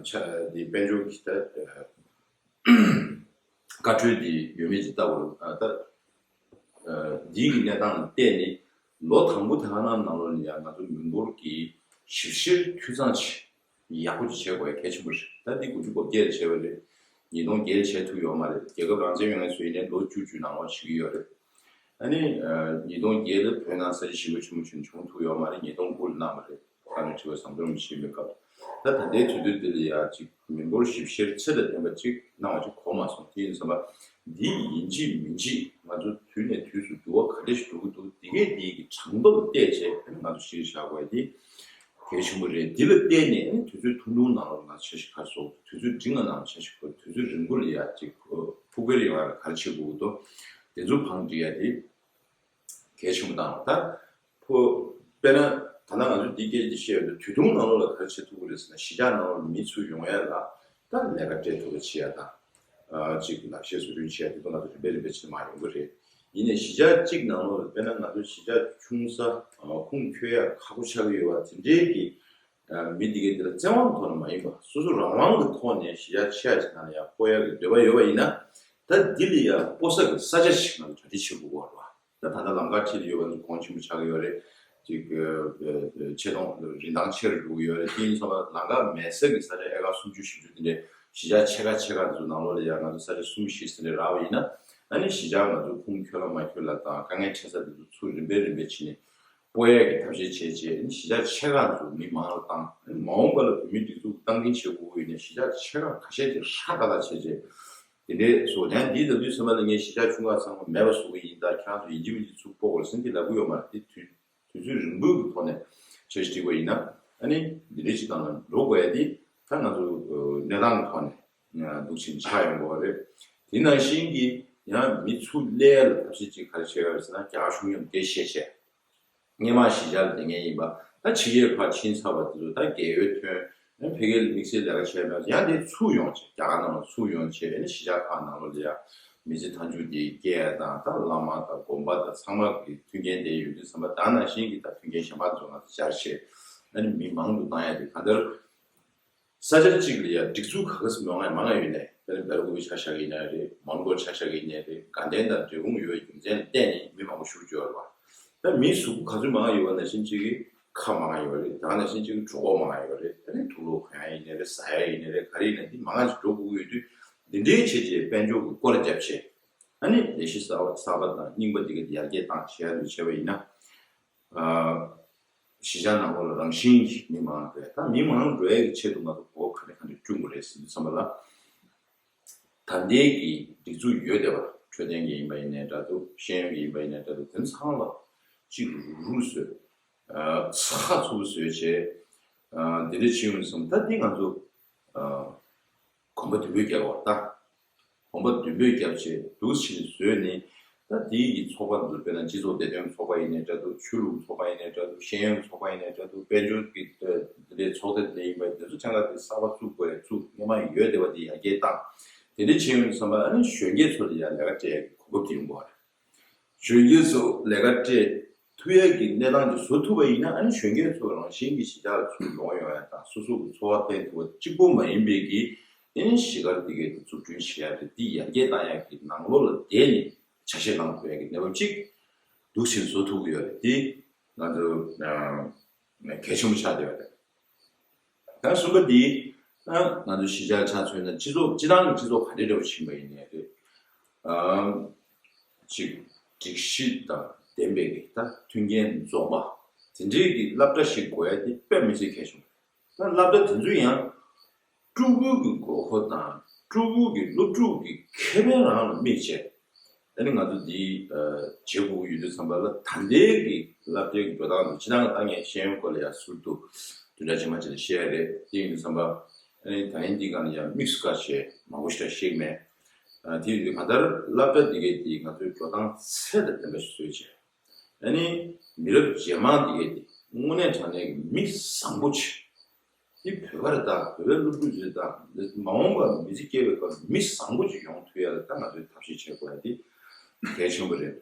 ཆ་དེ་དཔལ་འབྱོར་གྱི་ད་བཀའ་འཁྲོལ་དེ་ཡོད་མེད་ཅིག་ལྟ་བར། ད་འདིའི་གི་གནས་སྟངས་ལ་བལྟས་ནས། ལོ་དང་པོ་དེ་ག་རང་ནང་ལོགས་ནས་ཡང་ང་ཚོ་མི་འབོར་གྱི་ཞིབ་བཤེར་འཐུས་ཚང་ཆེ་ཡག་པོ་ཅིག་བྱེད་དགོས་ཡ་གལ་ཆེན་པོ་རེད། ད་འདི་དགུ་བཅུ་གོ་བརྒྱད་ལ་བྱས་པ་རེད། ཉིས་སྟོང་བརྒྱད་ལ་བྱས་ཐུབ་ཡོད་མ་རེད། རྒྱལ་ཁབ་རང་བཙན་ཡོད་མཁན་ཚོ་ཡིན་ནའི་ལོ་བཅུ་བཅུ་ནང་ལོགས་བྱེད་ཀྱི་ཡོད་རེད། ཨ་ནི་ཉིས་སྟོང་བརྒྱད་ལ་བོད་ནང་ས་ཆ་ཞེ་པོ་ཆེན་པོ་ཅིག་བྱུང་ཐུབ་ཡོད་མ་རེད། ཉིས་སྟོང་དགུ་ལ་གནང་བ་རེད། ས་གནས་ཁྲི་པ་ཟམ་གདོང་རིན་པོ་ཆེ་མེད་སྐབས། ད་ད་ལྟའི་དུས་ཚོད་འདི་ལ་ཡ་ཅིག་མི་འབོར་ཞིབ་བཤེར་ཚད་ལ་ལྡན་པ་ཅིག་གནང་བ་ཅིག་གོ་མ་སོང་། དེ་ཡིན་ཙང་འདི་ཡིན་གཅིག་མིན་གཅིག་ང་ཚོ་དུས་ནས་དུས་སུ་འགྱུར་བ་ག་འདྲ་ཞིག་འགྲོ་གི་འདུག་འདི་གས་འདི་གི་གྲངས་ཐོ་ལ་བལྟས་བྱས་ང་ཚོ་གཞིར་བཞག་དགོས་ཡ་འདི་གལ་ཆེན་པོ་རེད། འདི་ལ་བལྟས་ནས་ཨ་ནི་དུས་ཚོད་ཐུང་ཐུང་ནང་ལ་ང་ཚོ་འཆར་གཞི་ག་རེ་བཟོ། དུས་ཚོད་འབྲིང་བ་ནང་ལ་འཆར་གཞི་བཟོ། དུས་ཚོད་རིང་པོ་ལ་ཡ་ཅིག་ཕུགས་འཕེར་ཡོང་ཡ་ལ་ག་རེ་བྱེད་དགོས་ཀྱི་འདུག་དེ་ཚོ་བང་སྒྲིག་ཡ་དེ་གལ་ཆེན་པོ་དང་། ད་ཕོ་དཔེར་ན་ད་ལྟ་ང་ཚོ་འདི་སྐད་ཅིག་བཤད་ཡོད་དུས། དུས་ཐུང་ནང་ལོགས་ལ་ག་རེ་བྱེད་ཐུབ་ཀྱི་རེད་ཟེར་ན། གཞིས་ཆགས་ནང་ལོགས་ལ་མི་ཚུར་ཡོང་ཡ་ལ་ད་ལས་ཀ་སྤྲད་ཐུབ་པ་བྱེད་ཡ་དང་། ཨ། ཅིག་ལག་ཤེས་བཟོ་སྐྲུན་བྱེད་ཡ་དེ་ཚོ་ང་ཚོ་རིམ་པས་རིམ་པས་བྱེད་མ་ཡོང་གི་རེད། ཡིན་ནའི་གཞིས་ཆགས་གཅིག་ནང་ལོགས་ལ། དཔེར་ན་ང་ཚོ་གཞིས་ཆགས་ཆུང་ས། ཨ། ཁུངས་འཁྱོལ་ཡ་ཁག་པོ་ཆགས་ཀྱི་ཡོད་པ་དེ་འདྲའི་གི། ཨ། མི་དེ་གའི་དེ་ལ་བཙན་དབང་གི་ཐོག་ནས་མ་ཡིན་པ། སོ་སོ་རང་དབང་གི་ཐོག་ནས་གཞིས་ཆགས་ཆེ་ཡ་ཅིག་ནང་ལ་ཡ་སྤོ་ཡ་གི་འདོད་པ་ཡོད་པ་ཡིན་ན། ད་འདི་ལ་ཡ་སྤོ་ས་གི་ས་ཆ་ཞིག་ང་ཚོ་གྲ་སྒྲིག་བྱེད་དགོས་པ་རེད་བ། ད་ད་ལྟ་ལམ་ཁ་འཁྲིས་ལ་ཡོད་པ་ཚོ་གོང་ཆེན་པོ་ཆགས་ཀྱི་ཡོད་རེད། ཅིག་ཆེ་མཐོང་རིན་ཐང་ཆེ་རུ་འགྲོ་གི་ཡོད་རེད། དེ་ཡིན་ཙང་ལམ་ཁ་མེད་ས་གི་ས་ཆ་ཨེ་ཀར་སུམ་ཅུ་བཞི་བཅུ་དེ་འདྲའི་གཞིས་ཆགས་ཆེ་ཁག་ཆེ་ཁག་དེ་ཚོ་ནང་ལོགས་ལ་ཡ་ང་ཚོ་ས་ཆ་གསུམ་བཞི་དེ་འདྲའི་རག་པ་ཡིན་ན། ཨ་ནི་གཞིས་ཆགས་ང་ཚོ་ཁུངས་འཁྱོལ་ལ་མ་འཁྱོལ་ལ་དང་། དཀའ་ངལ་འཕྲད་ས་དེ་ཚོ་ཚུར་རིམ་པས་རིམ་པས་བྱས་ནས་སྤོ་ཡས་ཀྱི་ཐབས་ཤེས་བྱས་རྗེས། ཨ་ནི་གཞིས་ཆགས་ཆེ་ཁག་དེ་ཚོ་མི་མང་ལ་བཏང་། ཨ་ནི་མ་འོངས་པ་ལ་བོད་མིའི་སྒྲིག་འཛུགས་སྟངས་འཛིན་བྱེད་དགོས་ཀྱི་ཡོད་ན། གཞིས་ཆགས་ཆེ་ཁག་ཁ་ཤས་ཅིག་ཧྲ་ཏག་ཏག་བྱས་རྗེས། དེ་འདྲའི་བཟོ་ཀྱང་འདི་ལབ་དུས་ཙམ་པ་ལ་ངས་གཞིས་ཆགས་ཆུང་ཁག་ཚང་མ་མེད་པ་བཟོ་གི་ཡིན། ད་ཁྱེད་རང་ཚོ་ཡིན་གཅིག་མིན་གཅིག་ཚུར་སྤོ་དགོས་ཟེར་འདི་ལབ་ཀྱི་ཡོད་མ་རེད། དེ་དུས་དུས་ཚོད་རིང་པོའི་གི་ཐོག་ནས་འཆར་གཞི་བསྒྲིགས་པ་ཡིན་ན། ཨ་ནི་འདི་འདྲའི་ཅིག་སྟེང་ལ་འགྲོ་དགོས་ཡ་དེ་ད་ང་ཚོ་གནས་སྟངས་ཀྱི་ཐོག་ནས་འདུག་ཕྱིན་ཆགས་ཡོང་དགོས་པ་རེད། དེ་ནང་བཞིན་གྱི་ཡང་མི་ཚུར་སླེབས་ཡ་ལ་ཐབས་ཤེས་ཅིག་ག་རེ་བྱས་ཡོད་ཟེར་ན། རྒྱ་གར་གཞུང་མཉམ་འབྲེལ་བཤད་བྱས། སྔོན་མ་གཞིས་ཆགས་ལ་བསྡད་མཁན་ཡིན་པ། ད་ཕྱི་རྒྱལ་ཁག་ཕྱིན་ཚར་བ་དེ་ཚོ་ད་རྒས་ཡོལ་ཐོན། ཨ་ནི་ཕ་གིར་དམིགས་བསལ་ལས་ཀ་བྱས་མེད། ཡང་དེ་ཚུར་ཡོང་བྱས། རྒྱ་གར་ནང་ལ་ཚུར་ཡོང་བྱས། ཨ་ནི་གཞིས་ཆགས་ཁག་ནང་ལོགས་ལ་ཡ་མི་ཚེ་མཐའ་མཇུག་དེ་སྐྱེལ་ཡ་དང་། ད་བླ་མ་དང་དགོན་པ་དང་ཚང་མ་གི་མཐུན་རྐྱེན་དེ་ཡོད་དུས་ཙམ་པ། ད་ནང་བཞིན་གྱི་ད་མཐུན་རྐྱེན་གཞན་པ་ཚོ་ང་ཚོ་སྦྱར་བྱས། ཨ་ནི་མི་མང་དུ་བཏང་ཡ་དེ་གང་ལྟར། ས་ཆ་གཅིག་ལ་ཡ་སྒྲིག་འཛུགས་ག་ག་ཟེ་མང་ང་མང་ང་ཡོད་ནའི། དཔེར་ན་སྦེལ་ཀོབ་ཆ་བཞག་གི་ཡིན་ན་རེད། མོན་གྷོ་ཆ་བཞག་གི་ཡིན་ན་རེད། དགའ་ལྡན་དང་འབྲས་སྤུངས་ཡོད་པའི་རྒྱུ་མཚན་ལ་བརྟེན་ནས་མི་མང་པོ་ཞིག་འབྱོར་བ། ད་ ད་མིའི་གཟུགས་པོ་ག་ཚོད་མང་ཡོད་པ་ནང་བཞིན་གཅིག་གི་ཁ་མང་ཡོད་རེད། ད་ག་ནང་བཞིན་གཅིག་གི་གྲོད་ཁོག་མང་ཡོད་རེད། ད་ནི་དུག་ལོག་གོན་ཡ་ཡིན་ནའི་རེད། ཟ་ཡ་ཡིན་ནའི་རེད། ག་རེ་ཡིན་ནའི་འདི་མང་ང་ཞིག་འགྲོ་དགོས་ཀྱི་ཡོད་དུས། འདི་འདྲའི་བྱས་རྗེས་དཔལ་འབྱོར་གྱི་སྐོར་ར་བརྒྱབ་བྱས། ཨ་ནི་ལས་གཞི་གསར་པ་གསར་པ་དང་རྙིང་པ་འདི་ག་དེ་ཡར་རྒྱས་བཏང་བྱས་ཡ་འདུག་བྱས་པ་ཡིན་ན། ཨ། གཞིས་ཆགས་ནང་ལོགས་ལ་རང་བཞིན་གྱིས་མི་མང་འགྲོ་ཡ། ད་མི་མང་འགྲོ་ཡ་གི་ཆེད་དུ་ང་ཚོ་གོ་བ་ག་འདྲ་ག་འདྲ་བསྐྲུན་དགོས་རེད་ཟེར་དུས་ཙམ་པ་ལ། ད་ལྟའི་གི་སྒྲིག་འཛུགས་ཡོད་བསྡད་པ། འཕྲོད་བསྟེན་གྱི་ཡིན་པ་ཡིན་ནའི་འདྲ་འདུག། ཤེས་ཡོན་གྱི་ཡིན་པ་ཡིན་ནའི་འདྲ་འདུག། དེ་ཚང་ལ་གཅིག་རུ་རུ་བཟོས། ཨ། ཚགས་ཚུད་པོ་བཟོས་བྱས། ཨ། འདི་འདྲ་བྱེད་ཡོང་དུས་ཙམ་ད་འདི་ང་ཚོ། ཨ། གོམ་པ་མདུན་སྤོས་རྒྱག་དགོས་ད། གོམ་པ་མདུན་སྤོས་རྒྱབ་བྱས་འདུག་ཕྱིན་བཟོས་ནས། ད་དེའི་གི་ཚོགས་པ་འདུག། དཔེར་ན་སྤྱི་ཚོགས་བདེ་དོན་ཚོགས་པ་ཡིན་ནའི་འདྲ་འདུག། ཆོས་ལུགས་ཚོགས་པ་ཡིན་ནའི་འདྲ་འདུག། ཤེས་ཡོན་ཚོགས་པ་ཡིན་ནའི་འདྲ་འདུག། དཔལ་འབྱོར་གྱི་འདི་འདྲའི་ཚོགས་སྡེ་འདི་འདྲ་ཡིན་པ་འདི་ཚོ་ཆ་ཚང་དེ་གསར་པ་བཙུགས་དགོས་ཡ་བཙུགས། སྔོན་མ་ཡོད་བསྡད་པ་དེ་ཡར་རྒྱས་བཏང་། དེ་འདྲ་བྱས་ཡོང་དུས་ཙམ་པ་ཨ་ནི་གཞོན་སྐྱེས་ཚོ་ལ་ཡང་ལས་ཀ་སྤྲད་ཡ་གི་གོ་སྐབས་དེ་ཡོང་གི་རེད། གཞོན་སྐྱེས་ཚོ་ལས་ཀ་སྤྲད་ཐུབ་ཡ་གི་གནས་སྟངས་ཅིག་བཟོ་ཐུབ་པ་ཡིན་ན། ཨ་ནི་གཞོན་སྐྱེས་ཚོ་རང་བཞིན་གྱིས་གཞིས་ཆགས་ལ་ཚུར་ལོག་ཡོང་ཡ་དང་སོ་སོ་གི་འཚོ་བ་བརྟན་ཐུབ་པ་གཅིག་པོ་མ་ཡིན་པའི་གི། ཨ་ནི་གཞིས་སྒར་འདི་གའི་འཛུགས་སྐྲུན་བྱེད་ཡ་རེད། འདི་ཡར་རྒྱས་བཏང་ཡ་གི་ནང་ལོགས་ལ་བསྡད་ནས་ཆ་ཤས་བླང་ཐུབ་ཡ་གི་གནས་བབ་ཅིག་འདུག་ཕྱིན་བཟོ་ཐུབ་ཀྱི་ཡོད་རེད། འདི་ང་ཚོ་གལ་ཆེན་པོ་ཆགས་བསྡད་ཡོད་རེད། ད་གསུམ་པ་འདི། ད་ང་ཚོ་གཞིས་ཆགས་ཆ་མཚོན་ན་སྤྱི་ཚོགས་སྤྱི་བཏང་གི་སྤྱི་ཚོགས་ག་འདྲ་འདྲ་བོ་ཕྱིན་པ་ཡིན་ནའི་རེད། ཨམ། ཅིག་སྒྲིག་གཞི་དང་ལྡན་པའི་གི་ད་མཐུན་རྐྱེན་འཛོམས་པ་དེ་འདྲའི་གི་སློབ་གྲྭ་ཞིག་དགོས་ཡ་དེ་དཔེ་མི་སྲིད་གལ་ཆེན་པོ་རེད། ད་སློབ་གྲྭ་དེ་ཚོ་ཡང་སྤྲུལ་སྐུ་གི་དགོས་མཁོ་དང་སྤྲུལ་སྐུ་གི་སློབ་ཕྲུག་གི་ཁེ་ཕན་རང་ལ་དམིགས་བྱས། ཨ་ནི་ང་ཚོ་འདི་ཨ་བྱེད་དགོས་ཀྱི་ཡོད་དུས་ཙམ་པ་ལ། ད་ལྟའི་གི་སློབ་གྲྭའི་གི་འགྲོ་སྟངས་དང་སྤྱིར་བཏང་གི་ད་ངས་ཤེས་ཡོན་སྐོར་ལ་ཡང་ཟུར་དུ་བདུན་ཕྲག་རྗེས་མ་ཅིག་ལ་བཤད་ཡ་རེད། དེ་ཡིན་དུས་ཙམ་པ་ཨ་ནི་ད་ལན་འདི་སྒང་ལ་ཡང་དམིགས་སུ་བཀར་བྱས་མང་པོ་ཞིག་ད་བཤད་ཀྱི་མེད། ཨ་དེ་ཡིན་དུས་གང་ལྟར་སློབ་གྲྭ་འདི་གའི་དེ་ང་ཚོའི་འགྲོ་སྟངས་ཚད་དང་ལྡན་པ་ཞིག་བཟོས་བྱས། ཨ་ནི་མི་རབས་རྗེས་མ་འདི་གའི་དེ་དངོས་གནས་དྲང་གནས་ཀྱི་མི་བཟང་པོ་ཅིག། འདི་བོད་པ་རེད་ད། བོད་པའི་སློབ་ཕྲུག་ཅིག་རེད་ད། མ་འོངས་པར་མི་ཚེ་སྐྱེལ་བའི་སྐབས་མི་བཟང་པོ་ཅིག་ཡོང་ཐུབ་ཡ་ལ་ད་ང་ཚོས་ཐབས་ཤེས་བྱེད་དགོས་ཡ་འདི་གལ་ཆེན་པོ་རེད།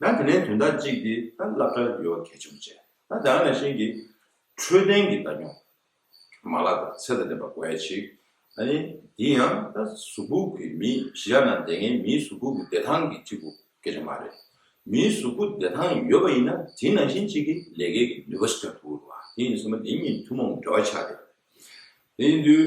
ད་དེ་ནས་དོན་དག་གཅིག་འདི་ད་སློབ་གྲྭ་ཡོད་པ་གལ་ཆེན་པོ་བྱས། ད་དེ་ནང་བཞིན་གྱི་འཕྲོད་བསྟེན་གྱི་ད་སྐྱོང་མ་ལག་དང་ཚད་དང་ལྡན་པ་དགོས་ཡ་ཅིག། ཨ་ནི་འདི་ཡང་ད་གཟུགས་པོ་གི་མི་གཞིས་ཆགས་ནང་བསྡད་མཁན་མིའི་གཟུགས་པོ་གི་བདེ་ཐང་གི་གཅིག་པུ་སྐད་ཆ་མ་རེད། མིའི་གཟུགས་པོ་བདེ་ཐང་ཡོད་པ་ཡིན་ན་དེ་ནང་བཞིན་གཅིག་གི་ལས་ཀའི་གི་ནུས་པ་ཞིག་ཐོན་ཐུབ་ཀྱི་རེད་བ། དེ་ཡིན་ཙང་དེ་གཉིས་ཐུན་མོང་འབྲེལ་བ་ཆགས་བསྡད་པ་རེད། དེ་ཡིན་དུས་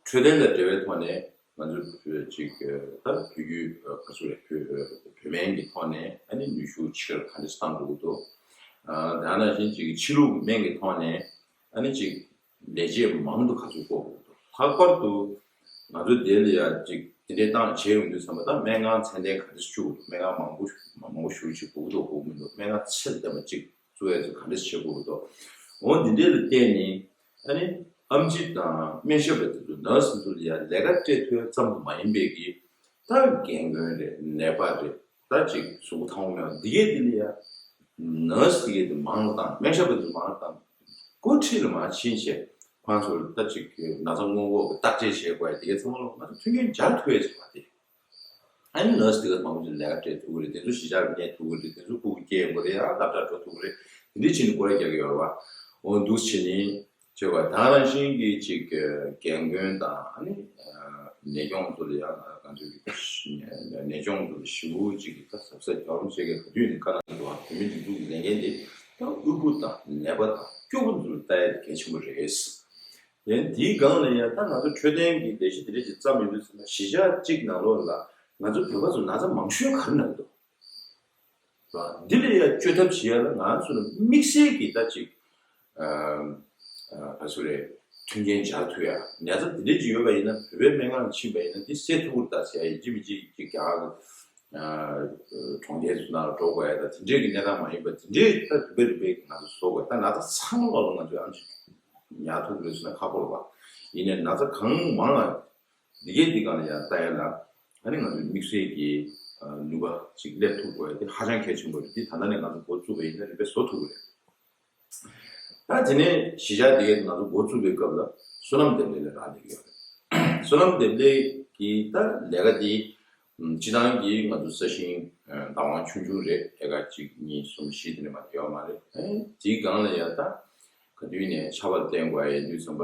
འཕྲོད་བསྟེན་དང་འབྲེལ་བའི་ཐོག་ནས་ང་ཚོ་བོད་ཅིག་ད་བོད་བརྒྱུད་ག་ཚོད་རེད། བོད་བོད་སྨན་གྱི་ཐོག་ནས་ཨ་ནི་ནུས་ཤུགས་ཆེ་རུ་ག་འདྲ་བཏང་དགོས་ཀྱི་འདུག། ཨ་དེ་ནང་བཞིན་ཅིག་ཕྱི་ལུགས་སྨན་གྱི་ཐོག་ནས་ཨ་ནི་ཅིག་ལས་བྱེད་མང་དུ་ག་ཚོད་བསྐོ་དགོས་འདུག། ལྷག་པར་དུ་ང་ཚོ་དེ་ལ་ཡ་ཅིག་དེ་འདྲའི་བཏང་བྱས་ཡོང་དུས་ཙམ་པ་ད་སྨན་ཁང་ཚད་ལྡན་ག་ཚོད་བཅུག་འདུག། སྨན་ཁང་མང་པོ་མང་པོ་ཞེ་པོ་ཅིག་དགོས་ཀྱི་འདུག་དགོས་མི་འདུག། སྨན་ཁང་ཚད་ལྡན་པ་ཅིག་བཙུགས་ཡ་ཅིག་ག་འདྲ་བྱེད་དགོས་ཀྱི་འདུག། འོ་འདི་འདྲའི་ལ་བརྟེན་ནས་ཨ་ནི་ཨེམ་ཆི་དང་སྨན་ཞབས་པ་དེ་ཚོ་ནར་སི་ཚོ་ལ་ཡ་ལས་ཀ་སྤྲད་ཐུབ་ཡ་ཙམ་དུ་མ་ཡིན་པའི་གི་ད་རྒན་རྒོན་རེད། ནད་པ་རེད། ད་ཅིག་གཟུགས་པོ་ཐང་པོ་མེད་པ་འདི་གས་འདི་ལ་ཡ་ནར་སི་འདི་གས་འདི་མང་ལ་བཏང་། སྨན་ཞབས་པ་འདི་མང་ལ་བཏང་། འགོ་ཁྲིད་ལ་མར་ཕྱིན་བྱས་ཁོང་ཚོ་ལ་ད་ཅིག་ན་ཚ་སྔོན་འགོག་གི་བརྟག་དཔྱད་བྱེད་དགོས་ཡ་འདི་གས་ཚང་མ་ལ་ང་ཚོ་མཐུན་རྐྱེན་སྦྱར་ཐུབ་ཡ་ཅིག་མ་རེད། ཨ་ནི་ནར་སི་འདི་གས་མང་པོ་ཅིག་ལས་ཀ་སྤྲད་ཐུབ་ཀྱི་རེད། དེ་ཚོ་གཞིས་ཆགས་ལ་གནས་ཐུབ་ཀྱི་རེད། དེ་ཚོ་སྤུ་གུ་སྐྱེ་ཡོང་གི་རེད། ཨ་སློབ་གྲྭར་འགྲོ་ཐུབ་ཀྱི་རེད། དེ་འདྲའི་ཕྱིན་ནས་སྐོར་ར་རྒྱག་གི་ཡོད་རེད་བ། འོ་འདུག་བྱས་ནས། བྱས་པ་དེ་ནང་བཞིན་གྱི་ཅིག་རྒན་རྒོན་དང་ཨ་ནི་ནད་སྐྱོང་ཚོ་ལ་ཡང་ང་ཚོས་ནད་སྐྱོང་ཚོ་ལ་ཞེ་པོ་ཅིག་གི་ད་གཟབ་གཟབ་རྒྱག་རོགས་བྱེད་མཁན་ག་དུས་ནས་བཀའ་གནང་འདུག་ཨ། བོད་མི་སྒྲིག་འཛུགས་ཀྱི་ལས་འགན་དེ་ད་དབུལ་པོ་དང་ནད་པ་དང་སྐྱོ་པོ་ཚོ་ལ་ལྟ་ཡ་དེ་གལ་ཆེན་པོ་རེད། ཡང་དེའི་སྒང་ལ་ཡང་ད་ང་ཚོ་འཕྲོད་བསྟེན་གྱི་ལས་གཞི་དེ་འདྲ་ཅིག་བརྩམས་ཡོང་དུས་ཙམ་པ་གཞིས་ཆགས་གཅིག་ནང་ལོགས་ལ་ང་ཚོ་བོད་པ་ཚོ་ན་ཚ་མང་ཤོས་ག་རེ་ན་གི་འདུག། ར། འདི་ལ་ཡ་བཅོས་ཐབས་བྱེད་ཡ་ལ་ང་ཚོ་ལ་དམིགས་བསལ་གྱི་ད་ཅིག་ཨ་ཨ་ག་ཚོད་རེད། མཐུན་རྐྱེན་སྦྱར་ཐུབ་ཡ། ན་ཚ་འདི་འདྲ་ཅིག་ཡོད་པ་ཡིན་ན་བོད་པའི་སྨན་ཁང་ཕྱིན་པ་ཡིན་ན་འདི་སེལ་ཐུབ་ཀྱི་རེད་ད་ཟེར་ཡ་ཡིན་གཅིག་མིན་གཅིག་ཅིག་རྒྱ་གར་ཨ་གྲོང་ཁྱེར་ཚོ་ནང་ལ་འགྲོ་དགོས་ཡ་ད་དེ་འདྲའི་གི་གནས་སྟངས་མ་ཡིན་པ་དེ་འདྲའི་ད་རིམ་པས་རིམ་པས་ང་ཚོ་བཟོ་དགོས། ད་ན་ཚ་ཚང་མ་ལ་ང་ཚོས་ཨ་ཅིག་ཉར་ཐུབ་ཀྱི་རེད་ཟེར་ན་ཁག་པོ་རེད་པ། ཡིན་ནའི་ན་ཚ་གང་མང་ལ། འདི་གའི་འདི་སྒང་ལ་ཡང་ལྟ་ཡ་ལ། ཨ་ནི་ང་ཚོའི་དམིགས་བསལ་གྱི་ཨ་ནུས་པ་ཅིག་སླེབས་ཐུབ་དགོས་ཡ་དེ་ཧ་ཅང་གལ་ཆེན་པོ་རེད། འདི་ད་ལྟ་ནས་ང་ཚོ་འགོ་བཙུགས་པ་ཡིན་ན་རིམ་པས་བཟོ་ཐུབ་ཀྱི་རེད། ད་དེ་ནས་གཞིས་ཆགས་འདི་གའི་ང་ཚོ་འགོ་བཙུགས་པའི་སྐབས་ལ་བསོད་ནམས་ལྡན་ལེགས་ལ་རག་ལས་ཀྱི་ཡོད་རེད། བསོད་ནམས་ལྡན་ལེགས་ཀྱི་ད་ལས་ཀ་འདི་སྤྱི་བཏང་གི་ང་ཚོ་ས་ཞིང་བདག་དབང་ཆུང་ཆུང་རེད། ཨེ་ཀར་གཅིག་གཉིས་གསུམ་བཞི་དེ་འདྲ་མ་ཡོད་མ་རེད། ཨ་ནི་དེའི་སྒང་ལ་ཡ་ད་ག་དུས་ནས་ཆར་པ་བསྟེན་དགོས་ཡ་ཡིན་དུས་ཙམ་པ།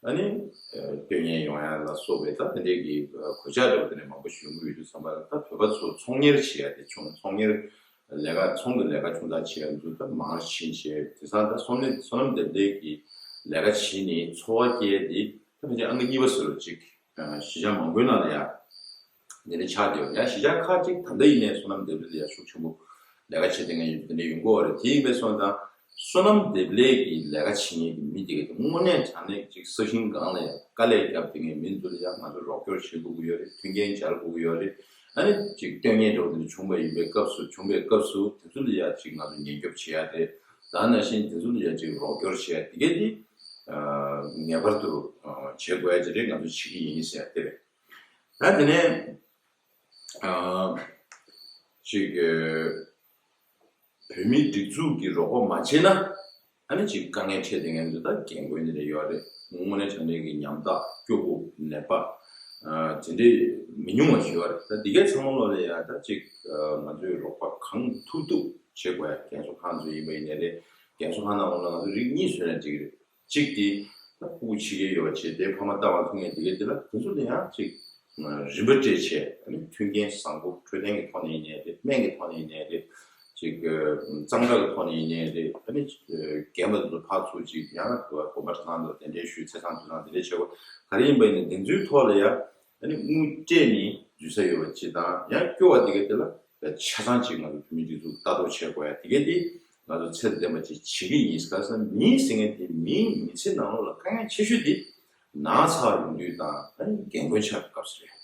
ཨ་ནི་ཨ་སྟོན་ཉན་ཡོང་ཡ་ལ་སོགས་པའི་ད་དེ་འདྲའི་གི་ཨ་གོད་ཆག་འདྲ་པོ་དེ་འདྲ་མང་པོ་ཞིག་ཡོང་གི་ཡོད་དུས་ཙམ་པ་ལ་ད་བོད་པ་ཚོ་ཚོང་གཉེར་བྱེད་ཡ་དེ་བྱུང་། ཚོང་གཉེར་ ལས་ཀ་ཚོང་གི་ལས་ཀ་ཆུང་ཙག་བྱེད་ཡ་ཚོ་ད་མང་ཕྱིན་བྱས་དེང་སང་ད་སོ་ནམ་སོ་ནམ་སྡེབ་ལས་ཀྱི་ལས་ཀ་བྱེད་ནས་འཚོ་བ་སྐྱེལ་ཏེ་ད་ཕལ་ཆེར་ཨང་ཀི་གཉིས་པ་ཟེར་བ་ཅིག་གཞིས་ཆགས་མང་པོའི་ནང་ལ་ཡ་འདི་འདྲ་ཆགས་བསྡད་ཡོད། ཡང་གཞིས་ཆགས་ཁག་ཅིག་ད་ལྟ་ཡིན་ནའི་སོ་ནམ་སྡེབ་ལས་ལ་ཡ་ཤུགས་ཆེན་པོ་ལས་ཀ་བྱེད་བསྡད་མཁན་ཡོད་དེ་འདྲ་ཡོང་གི་ཡོད་རེད། དེ་ཡིན་པས་སོང་ཙང་སོ་ནམ་སྡེབ་ལས་ཀྱི་ལས་ཀ་བྱེད་མཁན་གྱི་མི་དེ་ག་དེ་དངོས་གནས་དྲང་གནས་ཅིག་ས་ཞིང་སྒང་ལ་ཡང་དཀའ་ལས་བརྒྱབ་བསྡད་མཁན་མི་ཚོ་ལ་ཡང་ང་ཚོ་རོགས་སྐྱོར་བྱེད་དགོས་ཀྱི་ཡོད་རེད། མཐུན་རྐྱེན་སྦྱར་དགོས་ཀྱི་ཡོད་རེད། ཨ་ནི་ཅིག་ལྟོས་ངན་འདྲ་བོ་དེ་འདྲ་བྱུང་བ་ཡིན་པའི་སྐབས་སུ་བྱུང་བའི་སྐབས་སུ་དེ་ཚོ་ལ་ཡང་ཅིག་ང་ཚོ་ཉེན་སྐྱོབ་བྱེད་ཡ་རེད། ད་ནང་བཞིན་དེ་ཚོ་ལ་ཡང་ཅིག་རོགས་སྐྱོར་བྱེད་ཡ་དེ་ག་དེ་ངེས་པར་དུ་བྱེད་དགོས་ཡ་ཅིག་རེད། ང་ཚོ་བྱེད་ཀྱི་ཡིན་ཟེར་ཡ་དེ་རེད། ད་དེ་ནས་ཅིག་བོད་མིའི་སྒྲིག་འཛུགས་ཀྱི་རོགས་པ་མ་བྱས་ན་ཨ་ནི་ཅིག་དཀའ་ངལ་འཕྲད་བསྡད་མཁན་ཚོ་ད་རྒན་རྒོན་དེ་འདྲ་ཡོད་རེད། དངོས་གནས་དྲང་གནས་ཀྱི་ཉམ་ཐག་སྐྱོ་པོ་ནད་པ་དེ་འདྲའི་མི་ཉུང་བ་ཞིག་ཡོད་རེད། ད་འདི་གའི་ཚང་མ་ལོག་ལ་ཡ་ད་ཅིག་ང་ཚོའི་རོགས་པ་གང་ཐུབ་ཐུབ་བྱེད་དགོས་ཡ། རྒན་གསོ་ཁང་ཚོ་ཡིན་པ་ཡིན་ནའི་རེད། རྒན་གསོ་ཁང་ནང་ལོགས་ལ་ང་ཚོ་རིགས་གཉིས་བཟོས་ན་འགྲིག་གི་རེད། གཅིག་དེ་ད་ཕྲུ་གུ་ཕྱི་རྒྱལ་ཡོད་པ་བྱས་ཏེ་ཕ་མ་ལྟ་བ་མཐོང་མཁན་དེ་གས་དེ་ལ་དེ་ཚོ་ལ་ཡང་ཅིག་རིན་པ་སྤྲད་བྱས་ཨ་ནི་མཐུན་རྐྱེན་བཟང་པོ་འཕྲོད་བསྟེན་གྱི་ཐོག་ནས་ཡིན་ནའི་རེད། སྨན་གྱི་ཐོག་ནས་ཡིན་ནའི་རེད། ཅིག་གཙང་སྦྲ་གི་ཐོག་ནས་ཡིན་ནའི་རེད། ཨ་ནི་རྒན་པ་ཚོ་ཕར་ཚུར་ཅིག་ཡང་དགོན་པ་གྲྭ་ཚང་དུ་གདན་འདྲེན་ཞུས་ཚེས་བཟང་དུས་བཟང་དེ་འདྲའི་བྱེད་སྒོ་ག་རེ་ཡིན་པ་ཡིན་ནའི་དེ་ཚོའི་ཐོག་ལ་ཡང་ཨ་ནི་དངུལ་སྤྲད་ནས་འཛུལ་ས་ཡོད་པ་ཅིག་དང་ཡང་སྐྱོ་བ་དེ་གས་དེ་ལ་ཆ་ཚང་ཅིག་ང་ཚོ་བོད་མིའི་སྒྲིག་འཛུགས་ལྟ་རྟོག་བྱེད་དགོས་ཡ་དེ་གས་དེ་ང་ཚོ་ཚད་ལྡན་པ་ཅིག་བྱེད་ཀྱི་ཡིན། ག་ས་མིའི་ཟེར་མཁན་དེ་མིའི་མི་ཚེ་ནང་ལོགས་ལ་དཀའ་ངལ་ཆེ་ཤོས་དེ་ན་ཚ་ཡོང་དུས་དང་ཨ་ནི་རྒན་རྒོན་ཆགས་པའི་སྐབས་སུ་རེད།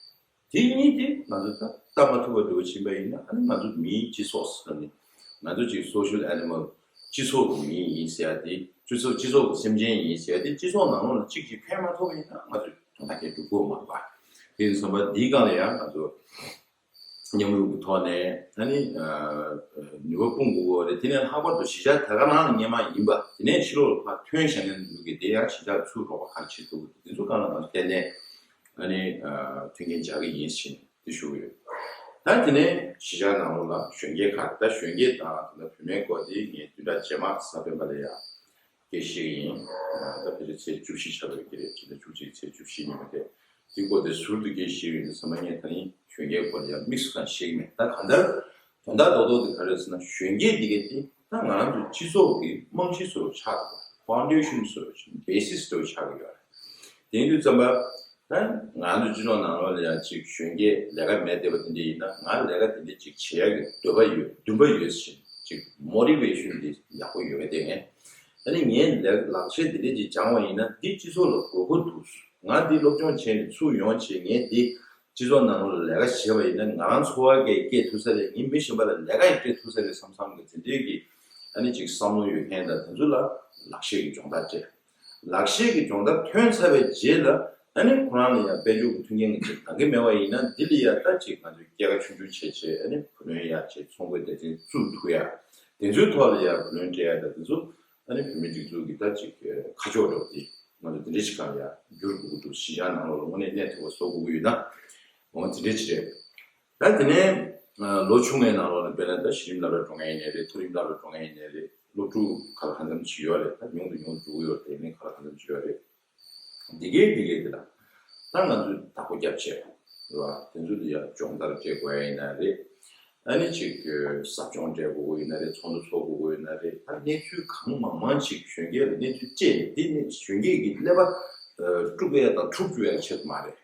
དེ་གཉིས་དེ་ང་ཚོ་ད་ལྟ་མ་ཐུབ་པ་འདྲ་བོ་ཕྱིན་པ་ཡིན་ན་ཨ་ནི་ང་ཚོ་མིའི་སྤྱི་ཚོགས་ཟེར་ནས་ང་ཚོ་ཅིག་social animal སྤྱི་ཚོགས་ཀྱི་མི་ཡིན་ཟེར་ཡ་དེ་སྤྱི་ཚོགས་སྤྱི་ཚོགས་ཀྱི་སེམས་ཅན་ཡིན་ཟེར་ཡ་དེ་སྤྱི་ཚོགས་ནང་ལོགས་ལ་གཅིག་གིས་ཕན་མ་ཐོགས་པ་ཡིན་ན་ང་ཚོ་དོན་དག་གས་འགྲུབ་ཀྱི་ཡོད་མ་རེད་པ། དེ་ཡིན་ཙང་པ་འདིའི་སྒང་ལ་ཡང་ང་ཚོ་མཉམ་རུབ་ཀྱི་ཐོག་ནས་ཨ་ནི་ནུས་པ་སྤུངས་དགོས་ཀྱི་ཡོད་རེད། དེ་ནས་ལྷག་པར་དུ་གཞིས་ཆགས་དེ་ག་རང་སྔོན་མ་ཡིན་པ་དེ་ནས་ཕྱི་ལོགས་ལ་ཕར་ཐོན་བཞག་མཁན་ཚོ་གིས་དེ་ཡང་གཞིས་ཆགས་ཚུར་རོགས་པ་ག་རེ་བྱེད་ཐུབ་ཀྱི་འདུག་དེ་ཚོ་སྒང་ལ་ང་ཚོ་གཏན་ནས་ཨ་ནི་མཐུན་རྐྱེན་སྦྱར་གྱི་ཡིན་ཟེར་ནས་དེ་ཞུ་གི་ཡོད། ད་དེ་ནས་གཞིས་ཆགས་ནང་ལོགས་ལ་གཞོན་སྐྱེས་ཁག་ད་གཞོན་སྐྱེས་དང་དེ་འདྲ་བུད་མེད་སྐོར་དེ་ངས་བདུན་ཕྲག་རྗེས་མ་གཟའ་སྤེན་པ་ལ་ཡང་སྐད་ཆ་བཤད་ཀྱི་ཡིན། ད་ཕལ་ཆེར་ཚེས་བཅུ་བཞི་ཆགས་པའི་གི་རེད། ཕྱི་ཟླ་བཅུ་གཅིག་ཚེས་བཅུ་བཞི་ཉིན་མོ་དེ། དེ་སྐོར་དེ་ཟུར་དུ་སྐད་ཆ་བཤད་ཀྱི་ཡིན། ཚང་མ་ངས་ད་རིང་གཞོན་སྐྱེས་སྐོར་ལ་ཡང་དམིགས་སུ་བཀར་བཤད་ཀྱི་མེད། ད་གང་ལྟར་དོན་དག་རྡོག་རྡོག་དེ་ག་རེ་རེད་ཟེར་ན་གཞོན་སྐྱེས་འདི་གས་དེ་ད་ང་རང་ཚོའི་སྤྱི་ཚོགས་ཀྱི་རྨང་གཞི་བཟོ་འདྲ་ཆགས་འདུག foundation བཟོ་འདྲ་basis བཟོ་འདྲ་ཆགས་ཀྱི་ཡོད་རེད། དེ་ཡིན་དུས་ཙམ་པ། ད་ང་ཚོ་སྤྱི་ཚོགས་ནང་ལོགས་ལ་ཡང་ཅིག་གཞོན་སྐྱེས་ལས་ཀ་མེད་བསྡད་པ་དེ་འདྲ་ཡིན་ན་ང་ལས་ཀ་དེ་འདྲ་ཅིག་བྱེད་ཡག་གི་འདོད་པ་ཡོད། འདུན་པ་ཡོད་ཞིང་ཅིག་motivation དེ་ཡག་པོ་ཡོད་པ་དེ་ངས་ཨ་ནི་ངའི་ལས་ལག་ཆས་དེ་འདྲ་ཅིག་སྦྱངས་པ་ཡིན་ན་འདི་སྤྱི་ཚོགས་ལ་དགོས་མཁོ་འདུག་ང་འདི་སློབ་སྦྱོང་བྱས་ནས་ཚུར་ཡོང་བྱས་ངས་འདི་སྤྱི་ཚོགས་ནང་ལོགས་ལ་ལས་ཀ་བྱས་པ་ཡིན་ན་ང་རང་འཚོ་བ་སྐྱེལ་སྐྱེལ་ཐུབ་ས་རེད། ངའི་མི་གཞན་པ་ལ་ལས་ཀ་ཡང་སྤྲད་ཐུབ་ས་རེད་བསམ་བསམ་གི་དེ་འདྲའི་གི་ཨ་ནི་ཅིག་བསམ་བློ་ཡོད་མཁན་དང་དེ་ཚོ་ལ་ལག་ཤེས་ཀྱི་སྦྱོང་བརྡར་སྤྲད། ལག་ཤེས་ཀྱི་སྦྱོང་བརྡར་ཐོན་ཚར་བའི་རྗེས་ལ་ཨ་ནི་ཁོ་རང་ལ་ཡང་དཔལ་འབྱོར་གྱི་མཐུན་རྐྱེན་གྱི་ཅིག་འདང་གི་མེད་པ་ཡིན་ན་འདི་ལ་ཡང་ད་ཅིག་ང་ཚོས་སྐྱེད་ཀ་ཆུང་ཆུང་བྱས་བྱས་ཨ་ནི་བུ་ལོན་ཡག་བྱས་ཚོང་དཔོན་སྡེ་ཚན་བཙུགས་ཐུབ་ཡ། དེ་ཚོའི་ཐོག་ལ་ཡང་བུ་ལོན་སྤྲད་ཡ་ད་དེ་ཚོ་ཨ་ནི་བོད་མིའི་སྒྲིག་འཛུགས་ཀྱི་ད་ཅིག་ཁ་ཕྱོགས་འདྲ་པོ་དེ་ང་ཚོ་དེ་འདྲ་ཞིག་གང་ཡང་བསྒྱུར་དགོས་ཀྱི་འདུག་གཞིས་ཆགས་ནང་ལོགས་ལ་དངོས་གནས་གནས་ཐུབ་པ་བཟོ་དགོས་ཀྱི་ཡོད་ན་འོ་དེ་འདྲ་ཅིག་རེད། ད་དེ་ནས་ལོ་ཆུང་བའི་ནང་ལོགས་ལ་དཔེར་ན་ད་གཞི་རིམ་སློབ་གྲྭར་འགྲོ་མཁན་ཡིན་ནའི་རེད། མཐོ་རིམ་སློབ་གྲྭར་འགྲོ་མཁན་ཡིན་ནའི་རེད། སློབ་ཕྲུག་ག་ལ་གང་འཚམ་ཅིག་ཡོད་རེད། ད་ཉུང་དུ་ཉུང་དུ་འགྲོ་གི་ཡོད་རེད། དེ་ནས་ག་ལ་གང་འཚམ་ཅིག་ཡོད་རེད། འདི་གའི་འདི་གའི་འདི་ལ་ད་ང་ཚོས་བདག་པོ་རྒྱབ་བྱས་རེད་བ། དེ་ཚོ་ལ་ཡང་སྦྱོང་བརྡར་སྤྲད་དགོས་ཡ་ཡིན་ན་རེད། ཨ་ནི་ཅིག་ཟབ་སྦྱོང་སྤྲད་དགོས་ཀྱི་ཡིན་ན་རེད། ཚོགས་འདུ་ཚོགས་དགོས་ཀྱི་ཡིན་ན་རེད། ད་གནས་ཚུལ་གང་མང་མང་ཅིག་གཞོན་སྐྱེས་ལ་གནས་ཚུལ་སྤྲད་ནས་འདི་ནི་གཞོན་སྐྱེས་ཀྱི་ཀླད་པ་དཀྲུག་ཡ་དང་འཁྲུག་བཅུག་ཡ་ཆེད་དུ་མ་རེད།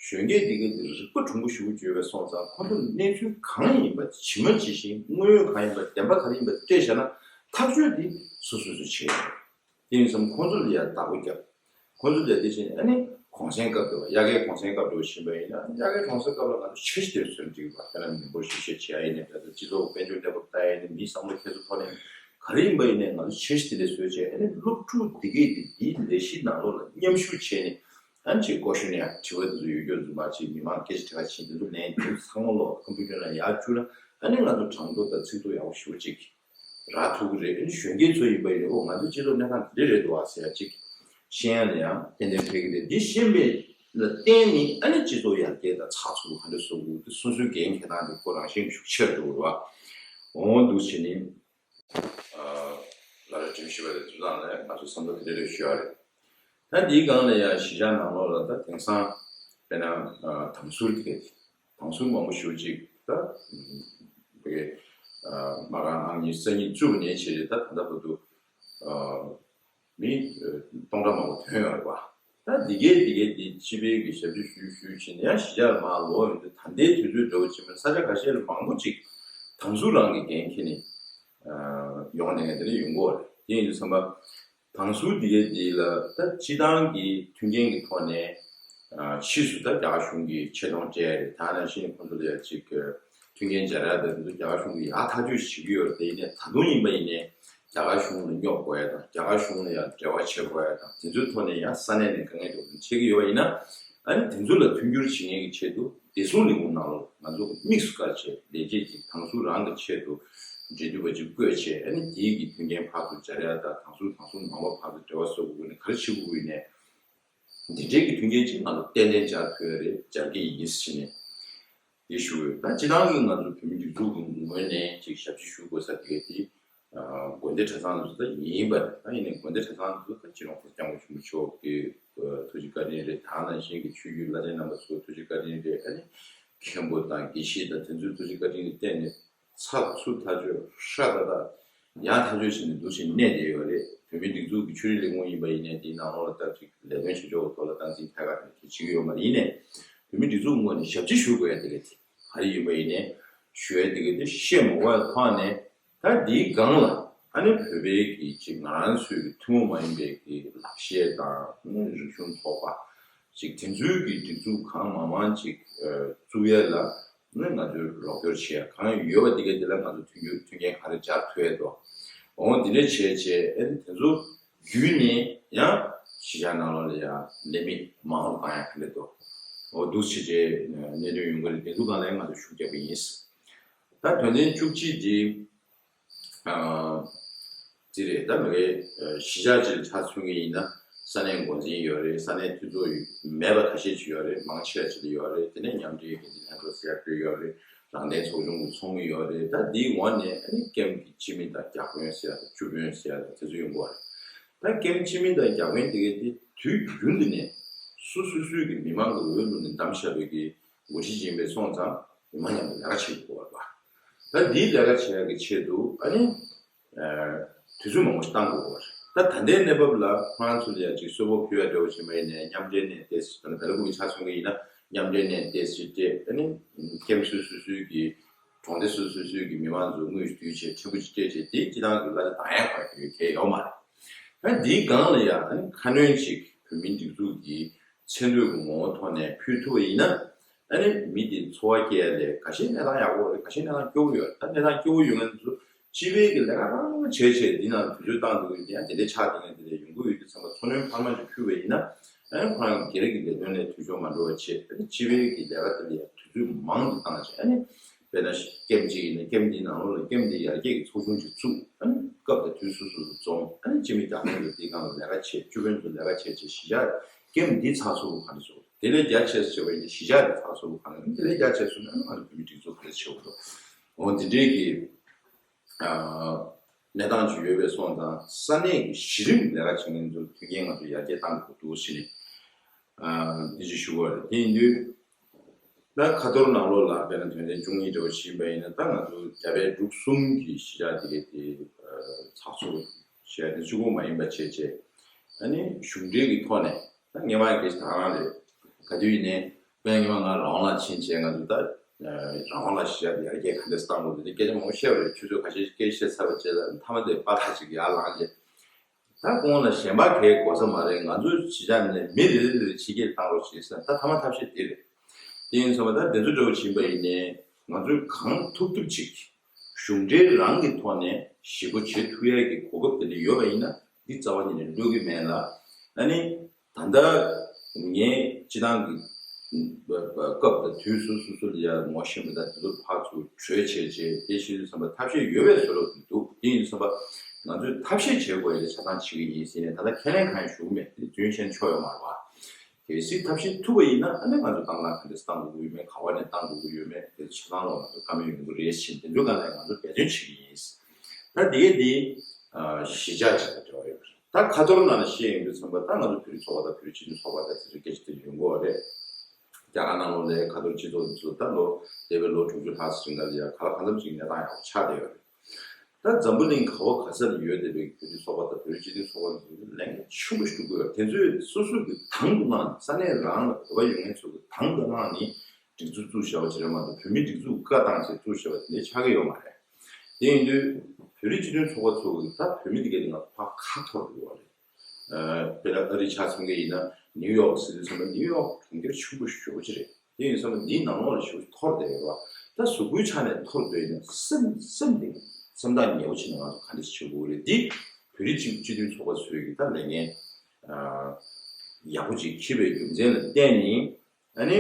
གཞོན་སྐྱེས་འདི་ག་འདི་རིག་པ་གྲུང་པོ་ཞེ་པོ་ཅིག་ཡོད་པའི་སོང་ཙང་ཁོ་ཚོ་གནས་ཚུལ་གང་ཡིན་པ་ཇི་མ་ཇི་བཞིན་དངོས་ཡོད་གང་ཡིན་པ་བདེན་པ་ག་རེ་ཡིན་པ་སྤྲད་བཞག་ན་ཐག་གཅོད་འདི་སོ་སོ་སོས་བྱེད་ཡ་རེད། དེ་ཡིན་ཙང་ཁོ་ཚོ་ལ་ཡ་བདག་པོ་རྒྱབ། ཁོ་ཚོ་ལ་དེ་བཞིན་ཨ་ནི་གུང་སེང་སྐབས་དེ་བ་དབྱར་ཁའི་གུང་སེང་སྐབས་དེ་བ་ཕྱིན་པ་ཡིན་ན་དབྱར་ཁའི་གུང་སེང་སྐབས་ལ་ང་ཚོ་འཆར་གཞི་དེ་བཟོས་འགྲིག་པ་དཔེར་ན་མི་འབོར་ཞིབ་བཤེར་བྱེད་ཡ་ཡིན་ནའི་འདྲ། སྤྱི་ཚོགས་དཔལ་འབྱོར་གནས་བབ་ལྟ་ཡ་ཡིན་ནའི་མིའི་བསམ་བློ་འཁྱེར་སོ་ཐོག་ནས་ག་རེ་ཡིན་པ་ཡིན་ནའི་ང་ཚོ་འཆར་གཞི་དེ་འདྲ་བཟོས་བྱས་ཨ་ནི་སློབ་ཕྲུག་དེ་གས་དེ་དེའི་ལས་གཞི་ནང་ལོགས་ལ་མཉམ་ཞུགས་བྱས་ནས། ཨ་ནི་ཅིག་སྐོར་ཞུ་ནས་དྲི་བ་དེ་ཚོ་ཡོད་རྒྱུ་རྫུན་མ་ཅིག་མི་མང་སྐད་ཆ་དྲི་བ་བྱེད་དེ་ཚོ་ལན་དེ་ཚོ་ཚང་མ་ལོག་ཀམ་པུ་ཊར་ནང་ཡར་བཅུག་ན་ཨ་ནི་ང་ཚོ་གྲངས་ཐོ་དང་ཚིག་ཐོ་ཡག་པོ་ཞེ་པོ་ཅིག་རག་ཐུབ་ཀྱི་རེད། ཨ་ནི་གཞོན་སྐྱེས་ཚོ་ཡིན་པ་ཡིན་ན་ཨོ་ང་ཚོའི་སྤྱི་ཚོགས་གནས་སྟངས་འདི་འདྲ་རེད་འདུག་ཨ་ཟེར་ཡ་ཅིག་ཤེས་ཡ་ལ་ཡང་ཏན་ཏན་ཕན་གྱི་རེད། འདི་ཤེས་པའི་ལ་བརྟེན་ནས་ཨ་ནི་སྤྱི་ཚོགས་ཡར་རྒྱས་དང་ཚགས་ཚུད་པོ་ག་འདྲ་བཟོ་དགོས་འདི་སོ་སོའི་འགན་འཁྱེར་སྟངས་འདི་ཁོ་རང་བཞིན་ཤུགས་ཆེར་འགྲོ་གི་རེད་བ། འོ་འདུག་བྱས་ནས། ལ་ལ་འགྲེམས་ཞུས་པ་དེ་ཚོ་ནང་ལ་ང་ཚོ་བསམ་བློ་དེ་འདྲ་རེ་ཞུ་ཡ་རེད། ད་འདིའི་སྒང་ལ་ཡང་གཞིས་ཆགས་ནང་ལོགས་ལ་ད་དེང་སང་དཔེར་ན་དམ་སྲུལ་དེ་གས་དེ་དམ་སྲུལ་མང་པོ་ཞེ་པོ་ཅིག་ད་བེ་ མ་རང་ཨང་གཉིས་ས་གཉིས་བཙུགས་ནས་བྱས་རེད། ད་ད་ལྟ་བར་དུ་མི་སྟོང་ཕྲག་མང་པོ་ཐོན་ཡོད་རེད་བ། ད་འདི་གའི་འདི་གའི་འདི་སྤྱི་པའི་གི་ཞབས་ཕྱི་ཞུས་ཞུས་ཕྱིན་ནས་ཡང་གཞིས་ཆགས་མར་ལོག་ཡོང་དུས། ད་ལྟའི་དུས་ཚོད་འདྲ་བོ་ཕྱིན་པ་ས་ཆ་ཁ་ཤས་ལ་མང་པོ་ཅིག་དྭངས་སུ་རང་གི་འགན་འཁྱེར་ནས་ཡོང་བསྡད་མཁན་དེ་འདྲ་ཡོང་གི་ཡོད་རེད། དེ་ཡིན་དུས་ཙམ་པ། དྭངས་སུ་འདི་གའི་འདི་ལ་ད་སྤྱི་བཏང་གི་མཐུན་རྐྱེན་གྱི་ཐོག་ནས་ཕྱིས་སུ་ད་རྒྱ་གར་གཞུང་གིས་ཆེ་མཐོང་སྤྲད་རེད། ད་ནང་བཞིན་ཁོང་ཚོ་ལ་ཡ་ཅིག་མཐུན་རྐྱེན་སྦྱར་ཡ་ད་དེ་ཚོ་རྒྱ་གར་གཞུང་གིས་ཡག་ཐག་གཅོད་བྱེད་ཀྱི་ཡོད་རེད། དེ་ཡིན་ནའི་ད་དུང་ཡིན་པ་ཡིན་ནའི་རྒྱ་གར་གཞུང་ལ་སྙོབ་དགོས་ཡ་དང་། རྒྱ་གར་གཞུང་ལ་ཡ་འབྲེལ་བ་བྱེད་དགོས་ཡ་དང་། དེ་ཚོའི་ཐོག་ནས་ཡ་ས་གནས་ནས་དཀའ་ངལ་འདྲ་བོ་བྱེད་ཀྱི་ཡོད་པ་ཡིན་ན། ཨ་ནི་དེ་ཚོ་ལ་མཐུན་འགྱུར་བྱེད་མཁན་གྱི་ཆེད་དུ་བདེ་སྲུང་ལས་ཁུངས་ནང་ལོགས་ང་ཚོ་དམིགས་སུ་བཀར་བྱས་ལས་བྱེད་ཀྱི་དྭངས་སུ་རང་གི་ཆེད་དུ་འབྲེལ་མཐུད་པ་ཅིག་བསྐོས་བྱས། ཨ་ནི་དེའི་གི་མཐུན་རྐྱེན་ཕར་ཚུར་སྦྱར་ཡ་དང་། དྭངས་སུ་དྭངས་སུ་མང་པོ་ཕར་ཚུར་འབྲེལ་བ་བཟོ་དགོས་ནས་ག་རེ་བྱེད་དགོས་ཡིན་ནས། འདི་འདྲའི་གི་མཐུན་རྐྱེན་ཅིག་ང་ཚོ་ཏན་ཏན་སྦྱར་ཐུབ་ཡ་རེད། སྦྱར་གྱི་ཡིན་ཟེར་ནས་དེ་ཞུ་གི་ཡོད། ད་སྤྱི་བཏང་གི་ང་ཚོ་བོད་མི་སྒྲིག་འཛུགས་ཀྱི་ངོས་ནས་ཅིག་ཞབས་ཕྱི་ཞུ་དགོས་ས་དེ་ག་དེ། དགོན་སྡེ་གྲྭ་ཚང་དེ་ཚོ་ད་ཡིན་པ་རེད། ད་ཡིན་ནའི་དགོན་སྡེ་གྲྭ་ཚང་དེ་ཚོ་ད་སྤྱི་ནོར་༸གོང་ས་༸སྐྱབས་མགོན་ཆེན་པོ་མཆོག་གི་ཐུགས་རྗེ་བཀའ་དྲིན་རེད། ད་ནང་བཞིན་གྱི་ཆོས་བརྒྱུད་བླ་ཆེན་རྣམ་པ་ཚོའི་ཐུགས་རྗེ་བཀའ་དྲིན་རེད། ཨ་ནི་མཁན་པོ་དང་དགེ་བཤེས་དང་དེ་ཚོའི་ཐུགས་རྗེ་བཀའ་དྲིན་གྱི་སྟེང་ནས་ཚགས་ཚུད་ཐག་ཆོད་ཧྲ་ཏག་ཏག་ཡང་ཐག་ཆོད་བྱས་ནས་འདུག་བཞིན་གནས་བསྡད་ཡོད་རེད། བོད་མིའི་སྒྲིག་འཛུགས་ཀྱི་ཆོས་རིག་ལས་ཁུངས་ཡིན་པ་ཡིན་ནའི་དེའི་ནང་ལོགས་ལ་ད་ཅིག་ལས་དོན་བྱེད་ཕྱོགས་ཀྱི་ཐོག་ལ་སྟངས་འཛིན་ཐད་ཀར་དེ་བྱེད་ཀྱི་ཡོད་མ་རེད། ཡིན་ནའི་བོད་མིའི་སྒྲིག་འཛུགས་ངོས་ནས་ཞབས་ཕྱི་ཞུ་དགོས་ཡ་དེ་ག་དེ་ག་རེ་ཡིན་པ་ཡིན་ནའི་ཞུ་ཡ་དེ་ག་དེ་བཤད་མ་དགོས་པའི་ཐོག་ནས། ད་འདིའི་སྒང་ལ་ཨ་ནི་བོད་པའི་གི་ཅིག་ང་རང་ཚོའི་གི་ཐུན་མོང་མ་ཡིན་པའི་གི་ལག་ཤེས་དང་། རིག་གཞུང་ཚོགས་པ་ཅིག་དེ་ཚོའི་གི་སྒྲིག་འཛུགས་གང་མང་མང་ཅིག་བཙུགས་ཡ་ལ་ང་ཚོས་རོགས་སྐྱོར་བྱེད་ཡ་གང་ཡོད་པ་དེ་ག་དེ་ལ་ང་ཚོ་མཐུན་འགྱུར་མཐུན་རྐྱེན་ག་རེ་སྦྱར་ཐུབ་ཡ་འདུག་འོ་དེ་འདྲ་བྱས་བྱས། ཨ་ནི་དེ་ཚོ་བརྒྱུད་ནས་ཡང་གཞིས་ཆགས་ནང་ལོགས་ལ་ཡང་ལས་མི་མང་རུ་བཏང་ཡ་ག་འདྲ་འདུག་འོ་འདུག་བྱས་བྱས་གནད་དོན་ཡོང་གི་རེད། དེ་ཚོ་སྒང་ལ་ཡང་ང་ཚོས་ཤུགས་རྒྱག་གི་ཡིན། ད་དོན་ཚན་བཅུ་གཅིག་འདི། ཨ། འདི་རེད། ད་མི་རེ་གཞིས་ཆགས་ཅིག་ལ་ཆ་མཚོན་གྱི་ཡིན་ན། ས་གནས་འགོ་འཛིན་ཡོད་རེད། ས་གནས་འཐུས་ཚོགས་ཡོད་མེད་པ་ཁ་ཤས་ཅིག་ཡོད་རེད། མང་ཆེ་བ་ཅིག་ལ་ཡོད་རེད། དེ་ནས་མཉམ་འབྲེལ་གྱི་འཛིན་ལྷན་ཚོགས་ཟེར་ཡ་ཡོད་རེད། རང་བདེན་ཚོགས་ཆུང་གི་ཚོགས་མི་ཡོད་རེད། ད་འདིའི་ངོས་ནས་ཨ་ནི་ཀེམ་གྱི་སྤྱི་མི་དང་བརྒྱ་དཔོན་ཟེར་ཡ་དང་བཅུ་དཔོན་ཟེར་ཡ་དང་དེ་ཚོ་ཡོང་གི་ཡོད་རེད། ད་ཀེམ་སྤྱི་མི་དང་བརྒྱ་དཔོན་དེ་གའི་དེ་དུས་རྒྱུན་དུ་ནས་སོ་སོ་སོའི་གི་མི་མང་གི་འོས་བླུགས་ནས་བདམས་བཞག་པའི་གི་འགོ་ཁྲིད་ཅིག་ཡིན་པས་སོང་ཙང་། མི་མང་མཉམ་དུ་ལས་ཀ་བྱེད་དགོས་པ། ད་འདིའི་ལས་ཀ་བྱེད་ཡག་གི་ཆེད་དུ་ཨ་ནི། ཨ། དུས་ཚོད་མང་པོ་ཞིག་བཏང་དགོས་པ་རེད། ད་ད་ལྟའི་གནས་བབ་ལ་ཁོ་རང་ཚོ་ལ་ཡང་ཅིག་གསོལ་ཕོགས་ཕུལ་ཡ་འདྲ་བོ་བྱེད་མ་ཡིན་ནའི་མཉམ་འབྲེལ་ནས་ཏོག་ཙམ། ད་ལྟ་ལ་ཁུག་གི་ཆ་མཚོན་གྱི་ཡིན་ན་མཉམ་འབྲེལ་ནས་ཏོག་ཙམ་སྤྲད། ཨ་ནི་ཀེམ་སོ་སོ་སོའི་གི་གྲོང་སྡེ་སོ་སོ་སོའི་གི་མི་མང་ཚོ་དངུལ་བསྡུས་བྱས་ཕྲན་བུ་ཅིག་སྤྲད་བྱས་དེ་སྤྱི་བཏང་གི་གླ་ཆ་འདང་ཡག་པ་ཡོད་མཁན་ཡོད་མ་རེད། ད་འདིའི་སྒང་ལ་ཡང་ཨ་ནི་ཁ་སྣོན་ཅིག་བོད་མིའི་སྒྲིག་འཛུགས་ཀྱི་མཚན་ཐོས་ཀྱི་ངོ་བོ་ཐོག་ནས་ཕུལ་ཐུབ་པ་ཡིན་ན། ཨ་ནི་མི་དེ་འཚོ་བ་སྐྱེལ་ཡ་ལས་འགའ་ཤས་གནས་སྟངས་ཡག་པོ་རེད། འགའ་ཤས་གནས་སྟངས་སྐྱོ་པོ་ཡོད་རེད། ད་གནས་སྟངས་སྐྱོ་པོ་ཡོད་མཁན་ཚོ་སྤྱི་པའི་གི་ལས་ཀ་རང་བྱས་བྱས་འདི་ནང་དུས་ཚོད་བཏང་འདུག་ཡིན་ཡང་དེ་འདྲའི་ཆགས་བསྡད་མཁན་དེ་འདྲ་ཡོང་གི་ཡོད་དུས་ཙམ་པ། འཚོ་སྣོན་འཕར་མ་ཅིག་ཕུལ་བ་ཡིན་ན། ཨ་ནི་ཁོ་རང་གི་སྒེར་གྱི་ལས་དོན་ལས་འཐུས་ཤོར་མ་འགྲོ་བ་བྱས། ཨ་ནི་སྤྱི་པའི་གི་ལས་ཀ་དེ་ལ་ཡང་དུས་ཚོད་མང་དུ་བཏང་བྱས། ཨ་ནི་དཔེར་ན་ཀེམ་གཅིག་ཡིན་ན་ཀེམ་འདིའི་ནང་ལོགས་ལ་ཀེམ་འདི་ཡར་རྒྱས་ཀྱི་ཚོགས་ཆུང་ཅིག་བཙུགས། ཨ་ནི་སྐབས་དང་དུས་སོ་སོ་སུ་འཛོམས། ཨ་ནི་སྤྱི་མི་བརྒྱ་ཐམ་གྱིས་དེའི་སྒང་ལ་ལས་ཀ་བྱེད། བཅུ་དཔོན་ཚོ་ལས་ཀ་བྱེད་བྱས་གཞིས་ཆགས་ཀེམ་འདི་ཚགས་ཚུད་པོ་ག་འདྲ་བཟོ། དེ་ལས་རྒྱ་ཆེ་ཆེ་བ་ཡིན་ན་གཞིས་ཆགས་དེ་ཚགས་ཚུད་པོ་ག་འདྲ། དེ་ལས་རྒྱ་ཆེ་སོང་ན་ཨ་ནི་ང་ཚོ་བོད་མི་སྒྲིག་འཛུགས་ག་འདྲ་བྱེད་དགོས་འདུག་འོ་འདི་འདྲའི་གི་ཨ་གནས་སྟངས་ཅིག་ཡོད་པས་སོང་ཙང་། ས་གནས་ཀྱི་གཞི་རིམ་ལས་ཀ་བྱེད་མཁན་ཚོར་མཐུན་རྐྱེན་ང་ཚོ་ཡར་རྒྱས་གཏང་དགོས་འདུག་ཟེར་ནས་ཨ་འདི་ཅིག་ཞུ་བ་རེད། དེ་ཡིན་དུས་ད་ཁ་ཐོར་ནང་ལོགས་ལ་དཔེར་ན་དོན་ཚན་བཅུ་གཉིས་འདྲ་བོ་ཞིག་ཡིན་པ་ཡིན་ན། ད་ང་ཚོ་རྒྱ་བལ་འབྲུག་གསུམ་གྱི་གཞིས་ཆགས་དེ་གའི་དེ་ཚགས་ཚུད་བྱས་ཏེ་གཅིག་པོ་མ་ཡིན་པ་བྱས་བྱས། ཨ་ནི་གཞུང་འབྲེལ་གྱི་ཐོག་ནས། ད་སྔོན་མ་གི་ད་རང་རེད། ག་དུས་ཡིན་ནའི་དཔེར་ན་སྔོན་མ་ང་རང་དབང་ལ་ཕྱིན་བྱས་ང་ཚོ་ད་རང་དབང་ལ་གཞིས་ཆགས་དེ་ཡར་རྒྱས་ག་འདྲས་བཏང་དགོས་འདུག་དེ་སྐད་ཆ་མང་པོ་བཤད་པ་རེད། ཆུ་ཚོད་ཁ་ཤས་སྐད་ཆ་བཤད་ཚར་བ་བྱས་ལ་མཐའ་མ་དེ་པ་ཏག་ཅིག་ཡར་ལངས་རྗེས། ད་ཁོང་ལ་གཞན་པ་གའི་དགོས་ས་མ་རེད། ང་ཚོའི་གཞིས་ཆགས་ནས་མི་རེ་རེ་རེ་ཕྱི་རྒྱལ་བཏང་རོགས་བྱེད་ཟེར། ད་མཐའ་མ་ཐབས་ཤེས་དེ་རེད། དེ་ཡིན་ཙང་ད་དེ་ཚོ་འདྲ་བོ་ཕྱིན་པ་ཡིན་ནའི་ང་ཚོས་གང་ཐུབ་ཐུབ་ཅིག་གཞུང་འབྲེལ་རང་གི་ཐོག་ནས་ཞེ་པོ་བྱེད་ཐུབ་ཡས་ཀྱི་གོ་སྐབས་དེ་འདྲ་ཡོད་པ་ཡིན་ན། འདི་རྩ་བ་ཉིད་ནས་འགྲོ་གི་མེད་ལ། ཨ་ནི་ད་ལྟ་ངས་སྤྱི་བཏང་གི་སྐབས་དང་དུས་སུ་སོ་སོ་ལ་ཡ་ངོ་ཤེས་པ་དང་དེ་ཚོ་ཕར་ཚུར་གྲོས་བྱས་བྱས། དེ་བྱེད་དུས་ཙམ་པ་ཐབས་ཤེས་ཡོད་པའི་བཟོ་འདྲ་འདུག་དེ་ཡིན་ཙམ་པ་ང་ཚོས་ཐབས་ཤེས་བྱེད་དགོས་ཡ་ཆ་ཚང་བྱེད་ཀྱི་ཡིན་ཟེར་ནས་ད་ལྟ་ཁས་ལེན་གང་ཡང་ཞུ་གི་མེད། དེ་རྒྱུན་ཆད་ཆོག་ཡོད་མ་རེད་བ། གལ་སྲིད་ཐབས་ཤེས་ཐུབ་པ་ཡིན་ན་ཨ་ནི་ང་ཚོ་དང་བླངས་ག་འདྲས་བཏང་དགོས་ཀྱི་ཡོད་མེད། ག་བ་ནས་བཏང་དགོས་ཀྱི་ཡོད་མེད། དེ་ཆ་ཚང་ལ་ང་ཚོ་བཀའ་མོལ་ཡོང་གི་རེད་ཟེར། དེ་ཚོའི་སྒང་ལ་ང་ཚོ་འབད་བརྩོན་བྱེད་ཀྱི་ཡིན། ད་དེ་གའི་དེ་གཞིས་ཆགས་ཅིག་དང་འབྲེལ་བ་ཡོད་པ་རེད། ད་ཁ་ཐོར་ནང་ལ་བཤད་ཡོང་དུས་ཙམ་པ། ད་ང་ཚོ་བོད་རིགས་ཚོགས་པ་དང་བོད་རིགས་སྤྱི་མཐུན་ཚོགས་པ་དང་དེ་ཚོའི་སྐད་ཆ་དེ་ཡོང་གི་ཡོད་རེད། རྒྱ་གར་ནང་ལོགས་ལ་ཁ་ཐོར་སྤྱི་ཚོགས་ཚོ་ད་ལོ་འདས་པའི་ལོ་དྲུག་ཅུ་ལྷག་ཙམ་རིང་ལ་ཡ་ག་ལ་གང་འཚམ་ཞིག་གནས་སྟངས་ཡག་པོ་ཆགས་བསྡད་ཡོད་རེད། ད་འཛམ་བུ་གླིང་ག་བ་ག་ས་ལ་ཡོད་བསྡད་པའི་བོད་རིགས་ཚོགས་པ་དང་བོད་རིགས་སྤྱི་མཐུན་ཚོགས་པ་ཚོས་ལས་འགན་ཆེན་པོ་ཞིག་སྒྲུབ་ཀྱི་ཡོད། དེ་ཚོས་སོ་སོ་གི་དང་དུ་བླངས་ནས་ས་གནས་རང་ལ་བོད་པ་ཡོད་མཁན་ཚོ་གི་དང་དུ་བླངས་ནས་སྒྲིག་འཛུགས་བཙུགས་བཞག་པ་ཞིག་རེད་མ་གཏོགས་བོད་མིའི་སྒྲིག་འཛུགས་བཀའ་བཏང་བྱས་བཙུགས་བཞག་པ་དེ་འདྲ་ཆགས་ཀྱི་ཡོད་མ་རེད། དེ་ཡིན་དུས་བོད་རིགས་སྤྱི་མཐུན་ཚོགས་པ་ཚོ་གི་ད་བོད་མི་དེ་གའི་ནང་ཕར་ཁ་འཐོར་འགྲོ་བ་རེད། དཔེར་ན་ཨ་རི་ཆ་མཚོན་གྱི་ཡིན་ན་ནིའུ་ཡོག་ཟེར་དུས་ཙམ་པ་ནིའུ་ཡོག་གྲོང་ཁྱེར་ཆེན་པོ་ཞེ་པོ་ཅིག་རེད། དེ་ཡིན་ཙམ་པ་འདིའི་ནང་ལོགས་ལ་ཞེ་པོ་ཅིག་འཐོར་བསྡད་ཡོད་པ། ད་གཟུགས་པོའི་ཆ་ནས་འཐོར་བསྡད་ཡིན་ན་སེམས་སེམས་དེ་སེམས་ཐག་ཉེ་པོ་བྱས་ནས་ང་ཚོ་ག་འདྲ་ཞིག་བྱེད་དགོས་རེད། འདི་བོད་རིགས་སྤྱི་སྤྱི་མཐུན་ཚོགས་པ་ཚོས་ཀྱི་ད་ལས་འགན་ཡག་པོ་ཅིག་འཁྱེར་བའི་རྒྱུ་མཚན་ལ་བརྟེན་ནས་ཨ་ནི་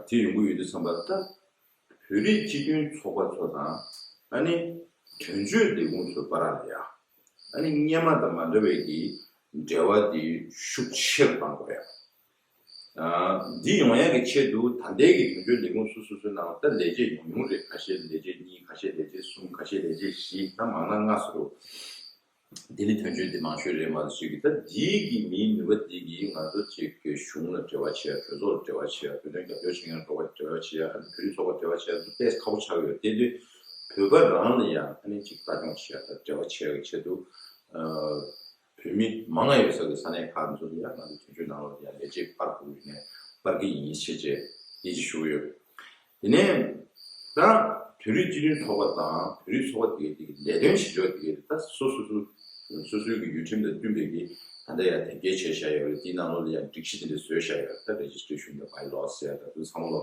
དེ་ཡོང་གི་ཡོད་དུས་ཙམ་པ་ད། བོད་རིགས་སྤྱི་མཐུན་ཚོགས་པ་ཚོ་དང་ཨ་ནི་དོན་གཅོད་ལས་ཁུངས་ཚོའི་བར་ལ་ཡ་ཨ་ནི་སྔོན་མ་དང་མ་འདྲ་བའི་གི་འབྲེལ་བ་དེ་ཤུགས་ཆེ་རུ་གཏང་དགོས་ཡ། འདི་ཡོང་ཡ་གི་ཆེད་དུ་ད་ལྟའི་གི་དོན་གཅོད་ལས་ཁུངས་སོ་སོ་སོའི་ནང་ལ་ད་ལས་བྱེད་ཉུང་ཉུང་རེད། ཁ་ཤས་ལས་བྱེད་གཉིས། ཁ་ཤས་ལས་བྱེད་གསུམ། ཁ་ཤས་ལས་བྱེད་བཞི། ད་མང་ན་ལྔ་ཟེར་རོ། ལྡི་ལི་དོན་གཅོད་འདི་མང་ཤོས་རེད་མ་གཏོགས་ཅིག་གི་ད་འདིའི་གི་མིའི་ནུས་པ་འདི་གིས་ང་ཚོ་ཅིག་གི་གཞུང་ལ་འབྲེལ་བ་བྱེད་ཡ། གྲོས་ཚོགས་ལ་འབྲེལ་བ་བྱེད་ཡ། བོད་དོན་རྒྱབ་སྐྱོར་བྱེད་མཁན་ཚོ་ལ་འབྲེལ་བ་བྱེད་ཡ། བོད་རིགས་ཚོགས་པ་འབྲེལ་བ་བྱེད་ཡ་ཚོ་ཏོག་ཙམ་ཁག་པོ་ཆགས་ཀྱི་ཡོད། དེ་དུས་བོད་པ་རང་ལ་ཡང་ཨ་ནི་ཅིག་ལྟ་སྐྱོང་བྱེད་ཡ་དང་འབྲེལ་བ་བྱེད་ཡ་གི་ཆེད་དུ་བོད་མི་མང་ང་ཡོད་ས་གི་ས་གནས་ཁག་ཚོ་ལ་ཡང་ང་ཚོ་དོན་གཅོད་ནང་ལོགས་ལ་ཡང་ལས་བྱེད་སྤར་དགོས་ཡོད་ནས་སྤར་གི་ཡིན་ཞེས་བྱས་འདི་ཅིག་ཞུ་གི་ཡོད། དེ་ནས་ད་བོད་རིགས་སྤྱི་མཐུན་ཚོགས་པ་དང་བོད་རིགས་ཚོགས་པ་དེ་གའི་དེ་གའི་ལས་དོན་བྱེད་ཕྱོགས་དེ་གའི་ད་སོ་སོ་སོ་སོ་སོའི་གི་ཡུལ་ཁྲིམས་དང་བསྟུན་པའི་གི་ད་ལྟ་ཡང་དེབ་སྐྱེལ་བྱས་བཞག་ཡོད་རེད། དེའི་ནང་ལོགས་ལ་ཡང་སྒྲིག་གཞི་དེ་འདྲ་བཟོས་བཞག་ཡོད་རེད། ད་རེ་ཇི་སི་ཊི་རེ་ཤན་དང་བྷའི་ལོ་ཟེར་ཡ་ད་དུ་ཚང་མ་ལོ་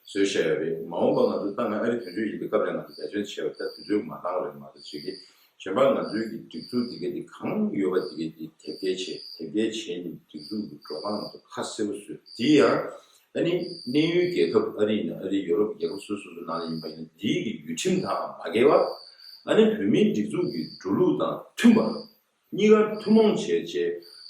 བཟོས་བཞག་ཡོད་རེད། མ་འོངས་པ་ང་ཚོ་ད་ང་ཨ་རི་དོན་གཅོད་ཡིན་པའི་སྐབས་ལ་ང་ཚོ་འབད་བརྩོན་བྱས་པ་ད་དུས་ཚོད་མ་འདང་བ་རེད་མ་གཏོགས་བྱེད་ཀྱི། གཞན་པ་ང་ཚོའི་གི་སྒྲིག་འཛུགས་དེ་གའི་དེ་གང་ཡོད་པ་དེ་གའི་དེ་དེབ་སྐྱེལ་བྱས། དེབ་སྐྱེལ་བྱས་ནས་སྒྲིག་འཛུགས་ཀྱི་འགྲོ་སྟངས་ང་ཚོ་ཁ་གསལ་པོ་བཟོས། དེ་ཡང་ཨ་ནི་གནས་ཡུལ་རྒྱལ་ཁབ་ཨ་རི་ཡིན་ན་ཨ་རི། ཡོ་རོབ་རྒྱལ་ཁབ་སོ་སོ་སོ་ནང་ལ་ཡིན་པ་ཡིན་ན་དེའི་གི་ཡུལ་ཁྲིམས་དང་མ་འགལ་བ། ཨ་ནི་བོད་མིའི་སྒྲིག་འཛུགས་ཀྱི་འགྲོ་ལུགས་དང་མཐུན་པ། གཉིས་ཀ་ཐུན་མོང་བྱས་བྱས་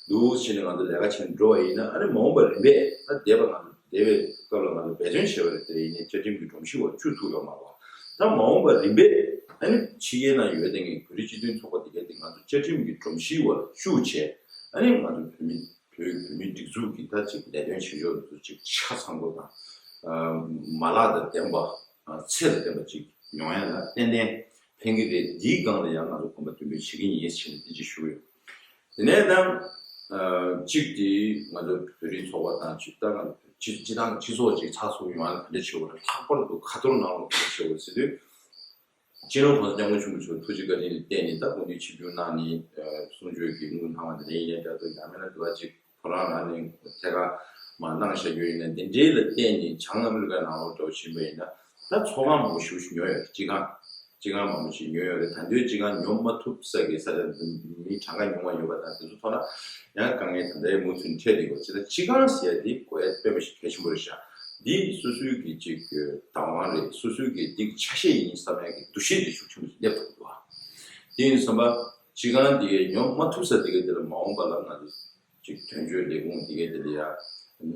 འདུག་བྱས་ནས་ང་ཚོ་ལས་ཀ་བྱས་ནས་འགྲོ་བ་ཡིན་ན་ཨ་ནི་མ་འོངས་པ་རིམ་པས་ད་འདས་པ་ང་ཚོ་འདས་པའི་སྐབས་ལ་ང་ཚོ་འབད་བརྩོན་བྱས་པ་རེད། དེ་ཡིན་ནའི་བཅའ་ཁྲིམས་ཀྱི་སྒྲོམ་གཞི་འོག་བཅུག་ཐུབ་ཡོད་མ་རེད། ད་མ་འོངས་པ་རིམ་པས་ཨ་ནི་ཕྱི་རྒྱལ་ནང་ཡོད་བསྡད་མཁན་བོད་རིགས་སྤྱི་མཐུན་ཚོགས་པ་དེ་གའི་དེ་ང་ཚོ་བཅའ་ཁྲིམས་ཀྱི་སྒྲོམ་གཞིའི་འོག་ལ་བཅུག་བྱས་ཨ་ནི་ང་ཚོ་བོད་མི་བོད་བོད་མིའི་སྒྲིག་འཛུགས་ཀྱི་ད་ཅིག་ལས་དོན་བྱེད་ཕྱོགས་དེ་ཚོ་ཅིག་ཆ་ཚང་པོ་དང་། ཨ་མ་ལག་དང་ལྡན་པ། ཨ་ཚད་དང་ལྡན་པ་ཅིག་ཡོང་ཡ་ལ་ཏན་ཏན་ཕན་གྱི་རེད། འདིའི་སྒང་ལ་ཡང་ང་ཚོ་གོམ་པ་མདུན་སྤོས་བྱེད་ཀྱི་ཡིན་ཞེས་ནས་འདི་ཅིག་ཞུ་གི་ཡོད། དེ་ནས་ད་ཨ་གཅིག་དེ་ང་ཚོ་བོད་རིགས་ཚོགས་པ་དང་གཅིག་ད་ང་ཚོ་སྤྱི་སྤྱི་བཏང་སྤྱི་ཚོགས་ཅིག་ཚགས་ཚུད་ཡོང་ཡ་ལ་ག་འདྲ་བྱེད་དགོས་རེད། ལྷག་པར་དུ་ཁ་ཐོར་ནང་ལ་ག་འདྲ་བྱེད་དགོས་རེད་ཟེར་དུས། སྤྱི་ནོར་༸གོང་ས་༸སྐྱབས་མགོན་ཆེན་པོ་མཆོག་ཐུགས་རྗེ་བཀའ་དྲིན་ལ་བརྟེན་ནས་ད་སྐུ་མདུན་ཆིབས་བསྒྱུར་གནང་ནས་གསུང་ཆོས་ཀྱི་དངུལ་གནང་བ་དེ་འདྲ་ཡིན་ནའི་འདྲ་འདུག་ཡང་མིན་ན་དུ་བ་ཅིག་ཁོ་རང་རང་ནས་ཐད་ཀར་མར་གནང་བཞག་རྒྱུ་ཡིན་ན་འདི་འདྲའི་ལ་བརྟེན་ནས་བྱང་ཨ་མི་རི་ཀ་ནང་ལོགས་འགྲོ་བཞིན་པ་ཡིན་ན་ད་ཚོགས་ཁང་མང་པོ་ཞེ་པོ་ཞིག་ཉོ་ཡོད་རེད། སྤྱི་ཁང་སྤྱི་ཁང་མང་པོ་ཞིག་ཉོ་ཡོད་རེད། ད་དུང་སྤྱི་ཁང་ཉོ་མ་ཐུབ་ས་གི་ས་ཆ་མི་གྲངས་ཀ་ཉུང་བ་ཡོད་པ་དང་དེ་ཚོ་ཐོག་ལ་ཡང་དཀའ་ངལ་ད་ལྟའི་མུ་མཐུད་འཕྲད་བསྡད་ཡོད། ཅི་ལྟར་སྤྱི་ཁང་ཟེར་ཡ་འདི་དགོས་ཡ་དཔེ་མི་ཞིག་གལ་ཆེན་པོ་རེད་ཤག་འདི་སོ་སོའི་གི་ཅིག་བདག་དབང་རེད། སོ་སོའི་གི་འདི་གི་ཆ་ཤས་ཡིན་བསམ་ཡ་གི་འདུ་ཤེས་འདི་ཤུགས་ཆེན་པོ་ཞིག་སླེབས་ཐུབ་འདུག་ཨ། དེ་ཡིན་བསམ་པ་སྤྱི་ཁང་འདི་གའི་ཉོ་མ་ཐུབ་ས་འདི་གའི་འདི་ལ་མ་འོངས་པ་ལ་ང་ཚོ་ཅིག་དོན་གཅོད་ལས་ཁུངས་འདི་གའི་འདི་ལ་ཡ་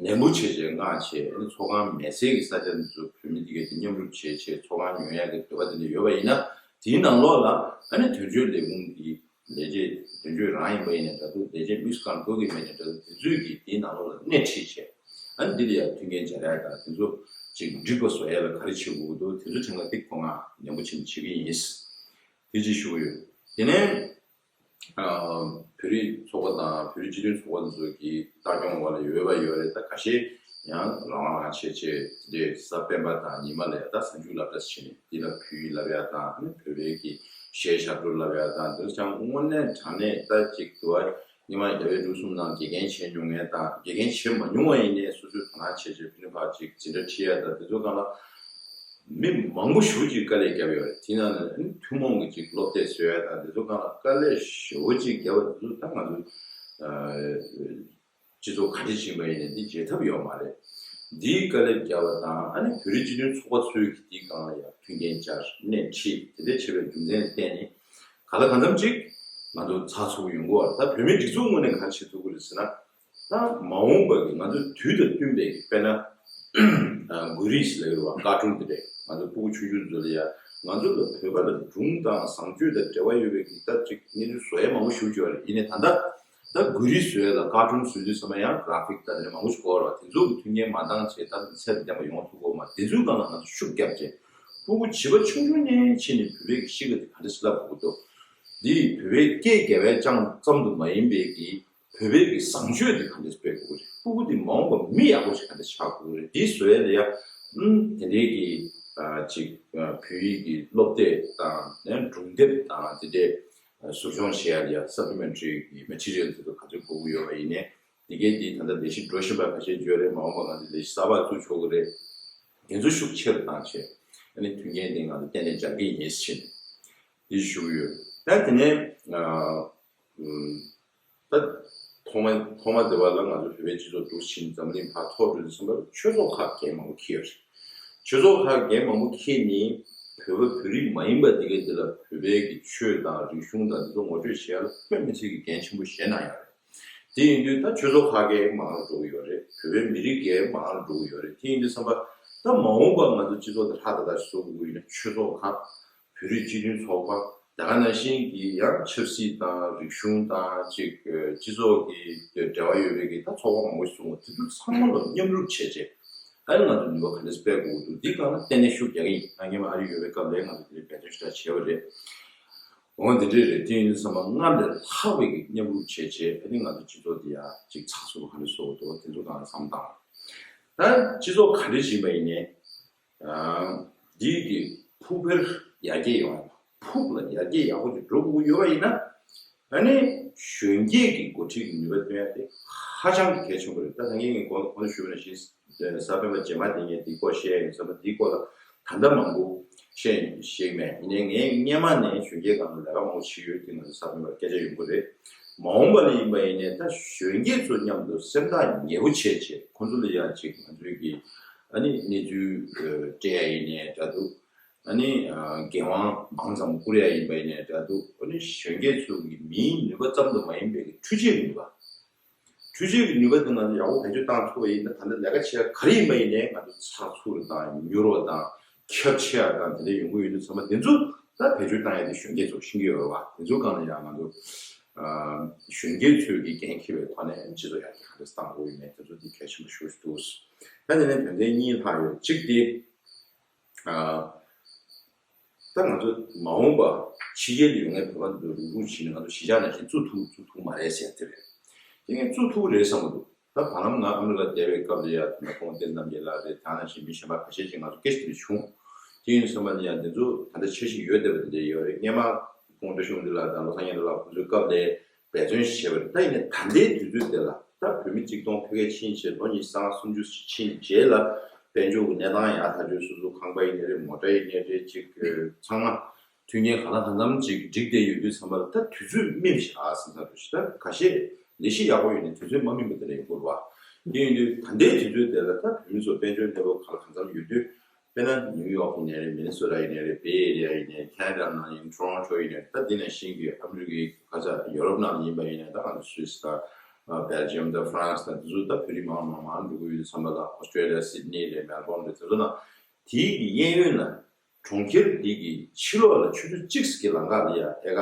ནན་པོ་བྱས་བྱས་མངགས་བྱས་ཨ་ནི་ཚོགས་ཁང་མེད་སའི་གི་ས་ཆ་འདི་ཚོ་བོད་མི་འདི་གའི་འདི་མཉམ་རུབ་བྱས་བྱས་ཚོགས་ཁང་ཉོ་ཡ་གི་འདོད་པ་འདི་འདྲ་ཡོད་པ་ཡིན་ན་དེའི་ནང་ལོགས་ལ་ཨ་ནི་དོན་གཅོད་ལས་ཁུངས་འདི་ལས་བྱེད་དོན་གཅོད་རང་ཡིན་པ་ཡིན་ནའི་འདྲ་འདུག་ལས་བྱེད་དམིགས་སུ་བཀར་དགོས་ཀྱི་མེད་ནའི་འདྲ་འདུག་དེ་ཚོས་ཀྱིས་དེའི་ནང་ལོགས་ལ་སྣེ་ཁྲིད་བྱས་ཨ་ནི་འདི་ལ་ཡང་མཐུན་རྐྱེན་སྦྱར་ཡ་དང་དེ་ཚོ་ཅིག་འགྲིག་པ་བཟོ་ཡ་ལ་ག་རེ་བྱེད་དགོས་འདུག་དེ་ཚོ་ཁྲིམས་ཁང་གིས་སྐུ་ངལ་ནན་པོ་བྱེད་བྱེད་ཀྱི་ཡིན། དེ་ཅིག་ཞུ་གི་ཡོད། དེ་ནས་ཨ་བོད་རིགས་ཚོགས་པ་དང་བོད་རིགས་སྤྱི་མཐུན་ཚོགས་པ་དེ་ཚོ་གི་ལྟ་སྐྱོང་འོག་ལ་ཡོད་པ་ཡོད་རེད། ད་ཁ་ཤས་ཡང་རང་དབང་བྱས་བྱས་དེ་འདྲའི་གཟའ་སྤེན་པ་དང་ཉི་མ་ལ་ཡ་ད་གཟའ་མཇུག་སློབ་གྲྭ་ཟེར་ནས་འདི་ལ་ཕུལ་ལབ་ཡ་དང་ཨ་ནི་བོད་པའི་གི་གཞས་ཞབས་བྲོ་ལབ་ཡ་དང་འདི་ཚོ་ཀྱང་དངོས་གནས་དྲང་གནས་ད་ཅིག་དུ་བ་ཉི་མ་རྒྱལ་བའི་འབྲུག་གསུམ་ནང་དགེ་རྒན་བྱས་མྱོང་མཁན་དང་དགེ་རྒན་བྱས་མ་མྱོང་བ་ཡིན་ནའི་སོ་སོའི་དོ་སྣང་བྱས་བྱས་ཕི་ནི་ཕ་ཅིག་འཛིན་གྲྭ་ཁྲིད་ཡ་དང་འདི་ཚོ་སྒང་ལ་མི་མང་པོ་ཞེ་པོ་ཅིག་དཀའ་ལས་བརྒྱབ་ཡོད་རེད། དེ་ནང་ནས་ཨ་ནི་ཐུན་མོང་གི་ཅིག་སློབ་དེབ་བཟོ་ཡ་དང་འདི་ཚོ་སྒང་ལ་དཀའ་ལས་ཞེ་པོ་ཅིག་བརྒྱབ་པ་འདི་ཚོ་ད་ང་ཚོ་སྤྱི་ཚོགས་ག་འདྲ་ཕྱིན་པ་ཡིན་ནའི་འདི་བརྗེད་ཐབས་ཡོད་མ་རེད། འདིའི་དཀའ་ལས་བརྒྱབ་པ་དང་ཨ་ནི་བོད་རིགས་སྤྱི་མཐུན་ཚོགས་པ་ཚོས་ཀྱིས་འདིའི་སྒང་ལ་ཡང་མཐུན་རྐྱེན་སྦྱར་སྣེ་ཁྲིད་དེ་འདྲ་བྱས་པའི་རྒྱུ་མཚན་ལ་བརྟེན་ནས་གང་ལ་གང་འཚམ་ཅིག་ང་ཚོ་ཚགས་ཚུད་ཡོང་གི་ཡོད་རེད། ད་བོད་མིའི་སྒྲིག་འཛུགས་ངོས་ནས་ག་རེ་བྱེད་ཐུབ་ཀྱི་རེད་ཟེར་ན། ད་མ་འོངས་པ་གི་ང་ཚོའི་དུས་དང་བསྟུན་པའི་དཔེར་ན་མགོ་རིས་ལ་ཡོད་པ་ཀར་ཊུན་དེ་འདྲས་ང་ཚོ་སྤུ་གུ་ཆུང་ཆུང་ཚོ་ལ་ཡ་ང་ཚོ་ལ་བོད་པ་ལ་སྒྲུང་དང་བཟང་སྤྱོད་དང་འབྲེལ་བ་ཡོད་པའི་གི་ད་ཅིག་གནས་ཚུལ་བཟོ་ཡ་མང་པོ་ཞེ་པོ་ཅིག་ཡོད་རེད། ཡིན་ནའི་ད་ལྟ་ ད་མགོ་རིལ་བཟོ་ཡ་ལ་ཀར་ཊུན་བཟོ་དུས་ཙམ་པ་ཡང་གྷ་ར་ཕིག་ད་དེ་མང་པོ་ཞིག་དགོས་རེད་བ། དེ་ཚོ་གི་མཐུན་རྐྱེན་མ་འདང་བྱས་ད་ཚད་ལྡན་པ་ཡོང་ཐུབ་ཀྱི་ཡོད་མ་རེད། དེ་ཚོའི་སྒང་ལ་ང་ཚོ་ཤུགས་བརྒྱབ་བྱས་སྤུ་གུ་བྱིས་པ་ཆུང་ཆུང་ནས་བྱས་ནས་བོད་པའི་གི་གཤིས་ཀ་དེ་ག་འདྲ་ཞིག་བསླབ་དགོས་ཀྱི་འདུག་འདི་བོད་པའི་སྐད་རྒྱག་པ་ཙམ་དུ་མ་ཡིན་པའི་གི་བོད་པའི་གི་བཟང་སྤྱོད་དེ་ག་འདྲ་སྤེལ་དགོས་རེད། སྤུ་གུ་དེ་མ་འོངས་པ་མི་ཡག་པོ་ཞིག་ག་འདྲ་ཆགས་དགོས་རེད། དེ་བཟོ་ཡ་ལ་ཡ་ཨུམ་དེ་འདྲའི་གི་ཨ་ཅིག་ཨ་བོད་ཡིག་གི་སློབ་དེབ་དང་ནས་སྒྲུང་དེབ་དང་དེ་འདྲའི་ཨ་ཟུར་སྦྱོང་བྱེད་ཡ་ལ་ཡ་སབ་ལི་མེན་ཊི་རི་གི་མེ་ཊི་རི་ཡལ་དེ་ཚོ་ག་ཚོད་དགོས་ཀྱི་ཡོད་པ་ཡིན་ནའི་དེ་གའི་དེ་ད་ལྟ་ལས་གཞི་འགྲོ་བཞིན་པ་ཁ་ཤས་བརྗོད་རེད། མ་འོངས་པ་ང་ཚོ་ལས་གཞི་གསར་པ་བཙུགས་ཆོག་གི་རེད། དེ་ཚོ་ཤུགས་ཆེ་རུ་བཏང་བྱས་ཨ་ནི་མཐུན་རྐྱེན་དེ་ང་ཚོ་ཏན་ཏན་སྦྱར་གི་ཡིན་ཟེར་ནས་དེ་ཞུ་གི་ཡོད། ད་དེ་ནས་ཨ། ད་ཐོག་མ་ཐོག་མ་དེ་བ་ལ་ང་ཚོ་བོད་པའི་སྤྱི་ཚོགས་འདུ་ཕྱིན་འཛམ་གླིང་ཕར་ཐོར་འགྲོ་དུས་ཙམ་པ་ཆོས་ཚོགས་ཁག་འགན་མང་པོ་འཁྱེར་ཡོད་རེད། ཆོས་ཚོགས་ཁག་འགན་མང་པོ་འཁྱེར་ནས་བོད་པ་བོད་རིགས་མ་ཡིན་པ་དེ་གའི་དེ་ལ་བོད་པའི་གི་ཆོས་དང་རིག་གཞུང་དང་དེ་ཚོ་ངོ་སྤྲོད་བྱེད་ཡ་ལ་དཔེ་མི་སྲིད་ཀྱི་འགན་ཆེན་པོ་བཞེས་གནང་ཡོད་རེད། དེ་ཡིན་དུས་ད་ཆོས་ཚོགས་ཁག་གི་མང་རུ་འགྲོ་གི་ཡོད་རེད། བོད་པའི་མི་རིགས་ཀྱི་མང་རུ་འགྲོ་གི་ཡོད་རེད། དེ་ཡིན་དུས་ཙམ་པ་ད་མ་འོངས་པ་ང་ཚོ་སྤྱི་ཚོགས་དེ་ཧྲ་ད་ད་བཟོ་དགོས་ཀྱི་ཡིན་ན་ཆོས་ཚོགས་ཁག་བོད་རིགས་སྤྱི་མཐུན་ཚོགས་པ། དེ་ག་ནང་བཞིན་གྱི་ཡང་ཆབ་སྲིད་དང་རིག་གཞུང་དང་ཅིག་སྤྱི་ཚོགས་ཀྱི་འབྲེལ་བ་ཡོད་པའི་གི་ད་ཚོགས་པ་མང་པོ་ཞིག་བཙུགས་འོང་། དེ་ཚོ་ཚང་མ་ལ་མཉམ་རུབ་བྱས་རྗེས་ཨ་ནི་ང་ཚོ་ནུས་པ་ག་འདྲ་སྤེལ་དགོས་འདུག་འདི་སྒང་ལ་ཏན་ཏན་ཤུགས་རྒྱག་གི་ཡིན། ང་སྔོན་མ་ཨ་རི་ཡོད་པའི་སྐབས་ལ་ང་ཚོ་དེ་འདྲའི་འབད་བརྩོན་ཞེ་དྲག་བྱས་པ་རེད། འོ་འདི་འདྲས་རེད། དེ་ཡིན་དུས་ཙམ་པ་སྔར་ལས་ལྷག་པའི་གི་མཉམ་རུབ་བྱས་རྗེས་ཨ་ནི་ང་ཚོ་སྤྱི་ཚོགས་འདི་ཡང་ཅིག་ཚགས་ཚུད་པོ་ག་འདྲ་བཟོ་དགོས་འདུག་དེ་ཚོ་སྒང་ལ་བསམ་བཏང་། ད་སྤྱི་ཚོགས་ག་འདྲ་ཞིག་ཡིན་པ་ཡིན་ནའི། ཨ། འདི་གི་ཕུགས་འཕེར་ཡར་རྒྱས་ཡོང་ཡ། ཕུགས་ལ་ཡར་རྒྱས་ཡག་པོ་ཅིག་འགྲོ་དགོས་ཀྱི་ཡོད་པ་ཡིན་ན། ཨ་ནི་གཞོན་སྐྱེས་ཀྱི་འགོ་ཁྲིད་ཀྱི་ནུས་པ་བཏོན་ཡ་དེ་ཧ་ཅང་གི་གལ་ཆེན་པོ་རེད། ད་ད་གིན་ངས་གོང་གོང་དུ་ཞུས་པ་ནང་བཞིན་གཟའ་སྤེན་པ་རྗེས་མ་དེ་ངས་འདིའི་སྐོར་བཤད་ཡ་ཡིན་ཙམ་པ་འདིའི་སྐོར་ལ་ད་ལྟ་མང་པོ་བཤད་ཤེས་མེད། ཡིན་ནའི་ངས་སྔོན་མ་ནས་གཞོན་སྐྱེས་སྒང་ལ་ལས་ཀ་མང་པོ་བྱས་ཡོད་དེ་ང་ཚོ་གཟའ་སྤེན་པར་སྐད་ཆ་ཡོང་གི་རེད། མ་འོངས་པ་ལ་ཡིན་པ་ཡིན་ནའི་ད་གཞོན་སྐྱེས་ཚོ་མཉམ་དུ་སེམས་ཐག་ཉེ་པོ་བྱས་བྱས་ཁོང་ཚོ་ལ་ཡ་ཅིག་ང་ཚོའི་གི་ཨ་ནི་གནས་ཚུལ་སྤྲད་ཡ་ཡིན་ནའི་འདྲ་འདུག་ཨ་ནི་འགན་དབང་མང་ཙམ་བསྐུར་ཡ་ཡིན་པ་ཡིན་ནའི་འདྲ་འདུག་ཨ་ནི་གཞོན་སྐྱེས་ཚོ་གི་མིའི་ནུས་པ་ཙམ་དུ་མ་ཡིན་པའི་གི་འཕྲུལ་ཆས་ཀྱི་ནུས་པ། འཕྲུལ་ཆས་ཀྱི་ནུས་པ་དེ་ང་ཚོ་ཡག་པོ་བེད་སྤྱོད་བཏང་ཐུབ་པ་ཡིན་ན་ད་ལྟ་ལས་ཀ་བྱེད་ཡ་ག་རེ་ཡིན་པ་ཡིན་ནའི་ང་ཚོ་ཚགས་ཚུད་པ་དང་མྱུར་བ་དང་ཁྱབ་ཆེ་བ་དང་དེ་འདྲ་ཡོང་གི་ཡོད་དུས་ཚང་མ་དེ་ཚོ་ད་བེད་སྤྱོད་བཏང་ཡ་དེ་གཞོན་སྐྱེས་ཚོ་ཤེས་ཀྱི་ཡོད་རེད་བ། དེ་ཚོ་སྒང་ལ་ཡང་ང་ཚོ་གཞོན་སྐྱེས་ཚོས་ཀྱི་འགན་འཁྱེར་བའི་ཐོག་ནས་སྤྱི་ཚོགས་ཡར་རྒྱས་ག་འདྲ་བཏང་དགོས་ཡིན་མིན་དེ་ཚོ་དེ་གལ་ཆེན་པོ་ཞེ་པོ་ཞིག་འདུག་ད་དེ་ནས་དོན་ཚན་གཉིས་ལྷག་ཡོད། གཅིག་དེ། ད་ང་ཚོ་མ་འོངས་པ་ཕྱི་རྒྱལ་ལ་ཡོད་མཁན་བོད་པ་འདི་ཚོ་རུག་རུག་བྱས་ནས་ང་ཚོ་གཞིས་ཆགས་ནང་བཞིན་བཙུགས་ཐུབ་བཙུགས་ཐུབ་མ་རེད་ཟེར་དེ་རེད། དེ་ངས་བཙུགས་ཐུབ་རེད་བསམ་གྱི་འདུག་ད་བར་ལམ་ང་ཨ་མི་རི་ཀ་བསྡད་པའི་སྐབས་ལ་ཡ་དེ་ནས་ཁོང་བསྟན་རྣམ་རྒྱལ་ལགས་རེད། དེ་ནང་བཞིན་མི་གཞན་པ་ཁ་ཤས་ཅིག་ང་ཚོ་སྐད་ཆ་དེ་འདྲ་བྱུང་། དེ་ཡིན་དུས་ཙམ་པ་ལ་ཡ་འདི་ཚོ་ད་ལྟ་འཆར་གཞི་ཡོད་བསྡད་པ་དེ་འདྲ་ཡོད་རེད། སྔོན་མ་ཁོང་བཀྲ་ཤིས་དབང་འདུས་ལགས་དང་བློ་བཟང་མཉམ་འབྲེལ་ལགས་ཁོང་ཚོའི་སྐབས་ལ་འབད་བརྩོན་བྱས་པ་རེད། ད་ཡིན་ནའི་ད་ལྟའི་དུས་ཚོད་དེ་ལ་ད་བོད་མི་གཅིག་སྟོང་ཕལ་སྐད་ཕྱིན་བྱས་ལོ་ཉི་ཤུ་རྩ་ལྔ་སུམ་ཅུ་ཕྱིན་རྗེས་ལ་དཔལ་འབྱོར་གྱི་གནས་སྟངས་ཡག་ཐག་ཆོད། སོ་སོ་ཁང་པ་ཡིན་ནའི་རེད། མོ་ཊ་ཡིན་ནའི་རེད། ཅིག་ཚང་མ་མཐུན་རྐྱེན་གང་ལ་གང་འཚམ་ཅིག་འགྲིག་བསྡད་ཡོད་དུས་ཙམ་པ་ལ་ད་དུས་ཚོད་སྨིན་བཞག་ཟིན་ཚར་འདུག་ད་ཁ་ཤས་ལས་གཞི་ཡག་པོ་ཡོད་ནའི་དུས་ཚོད་མ་སྨིན་པ་དེ་འདྲ་ཡོང་གི་རེད་བ། དེ་ཡིན་དུས་ད་ལྟའི་དུས་ཚོད་དེ་ལ་ད་བོད་མི་ཚོ་དཔལ་འབྱོར་གནས་བབ་གང་ལ་གང་འཚམ་ཡོད་དུས། དཔེར་ན་ནིའུ་ཡོག་ཡིན་ནའི་རེད། མི་ནི་སོ་ཊ་ཡིན་ནའི་རེད། བེ་ཨེ་རི་ཡ་ཡིན་ནའི་རེད། ཁེ་ན་ཌ་ནང་ཡིན། ཊོ་རོན་ཊོ་ཡིན་ནའི་རེད། ད་འདི་ནང་བཞིན་གྱི་ཨ་མི་རི་ཀའི་ག་ས་ཡོ་རོབ་ནང་ཡིན་པ་ཡིན་ནའི་ད་ང་ཚོ་སུད་སི་དང་སྦེལ་ཇི་ཡམ་དང་ཧྥ་རན་སི་དང་དེ་ཚོ་ད་བོད་རིགས་མང་མང་མང་འགྲོ་གི་ཡོད་དུས་ཙམ་པ་ལ་ཨོ་སི་ཀྲེ་ལི་ཡ་སིད་ནི་རེད། མེལ་བོན་རེད། དེ་ཚོ་ནང་དེའི་གི་གཡས་གཡོན་ལ་གྲོང་ཁྱེར་འདི་གི་ཕྱི་ལོགས་ལ་ཆུ་ཚོད་གཅིག་གི་ལམ་ཁ་ལ་ཡ་ཨེ་ཀ་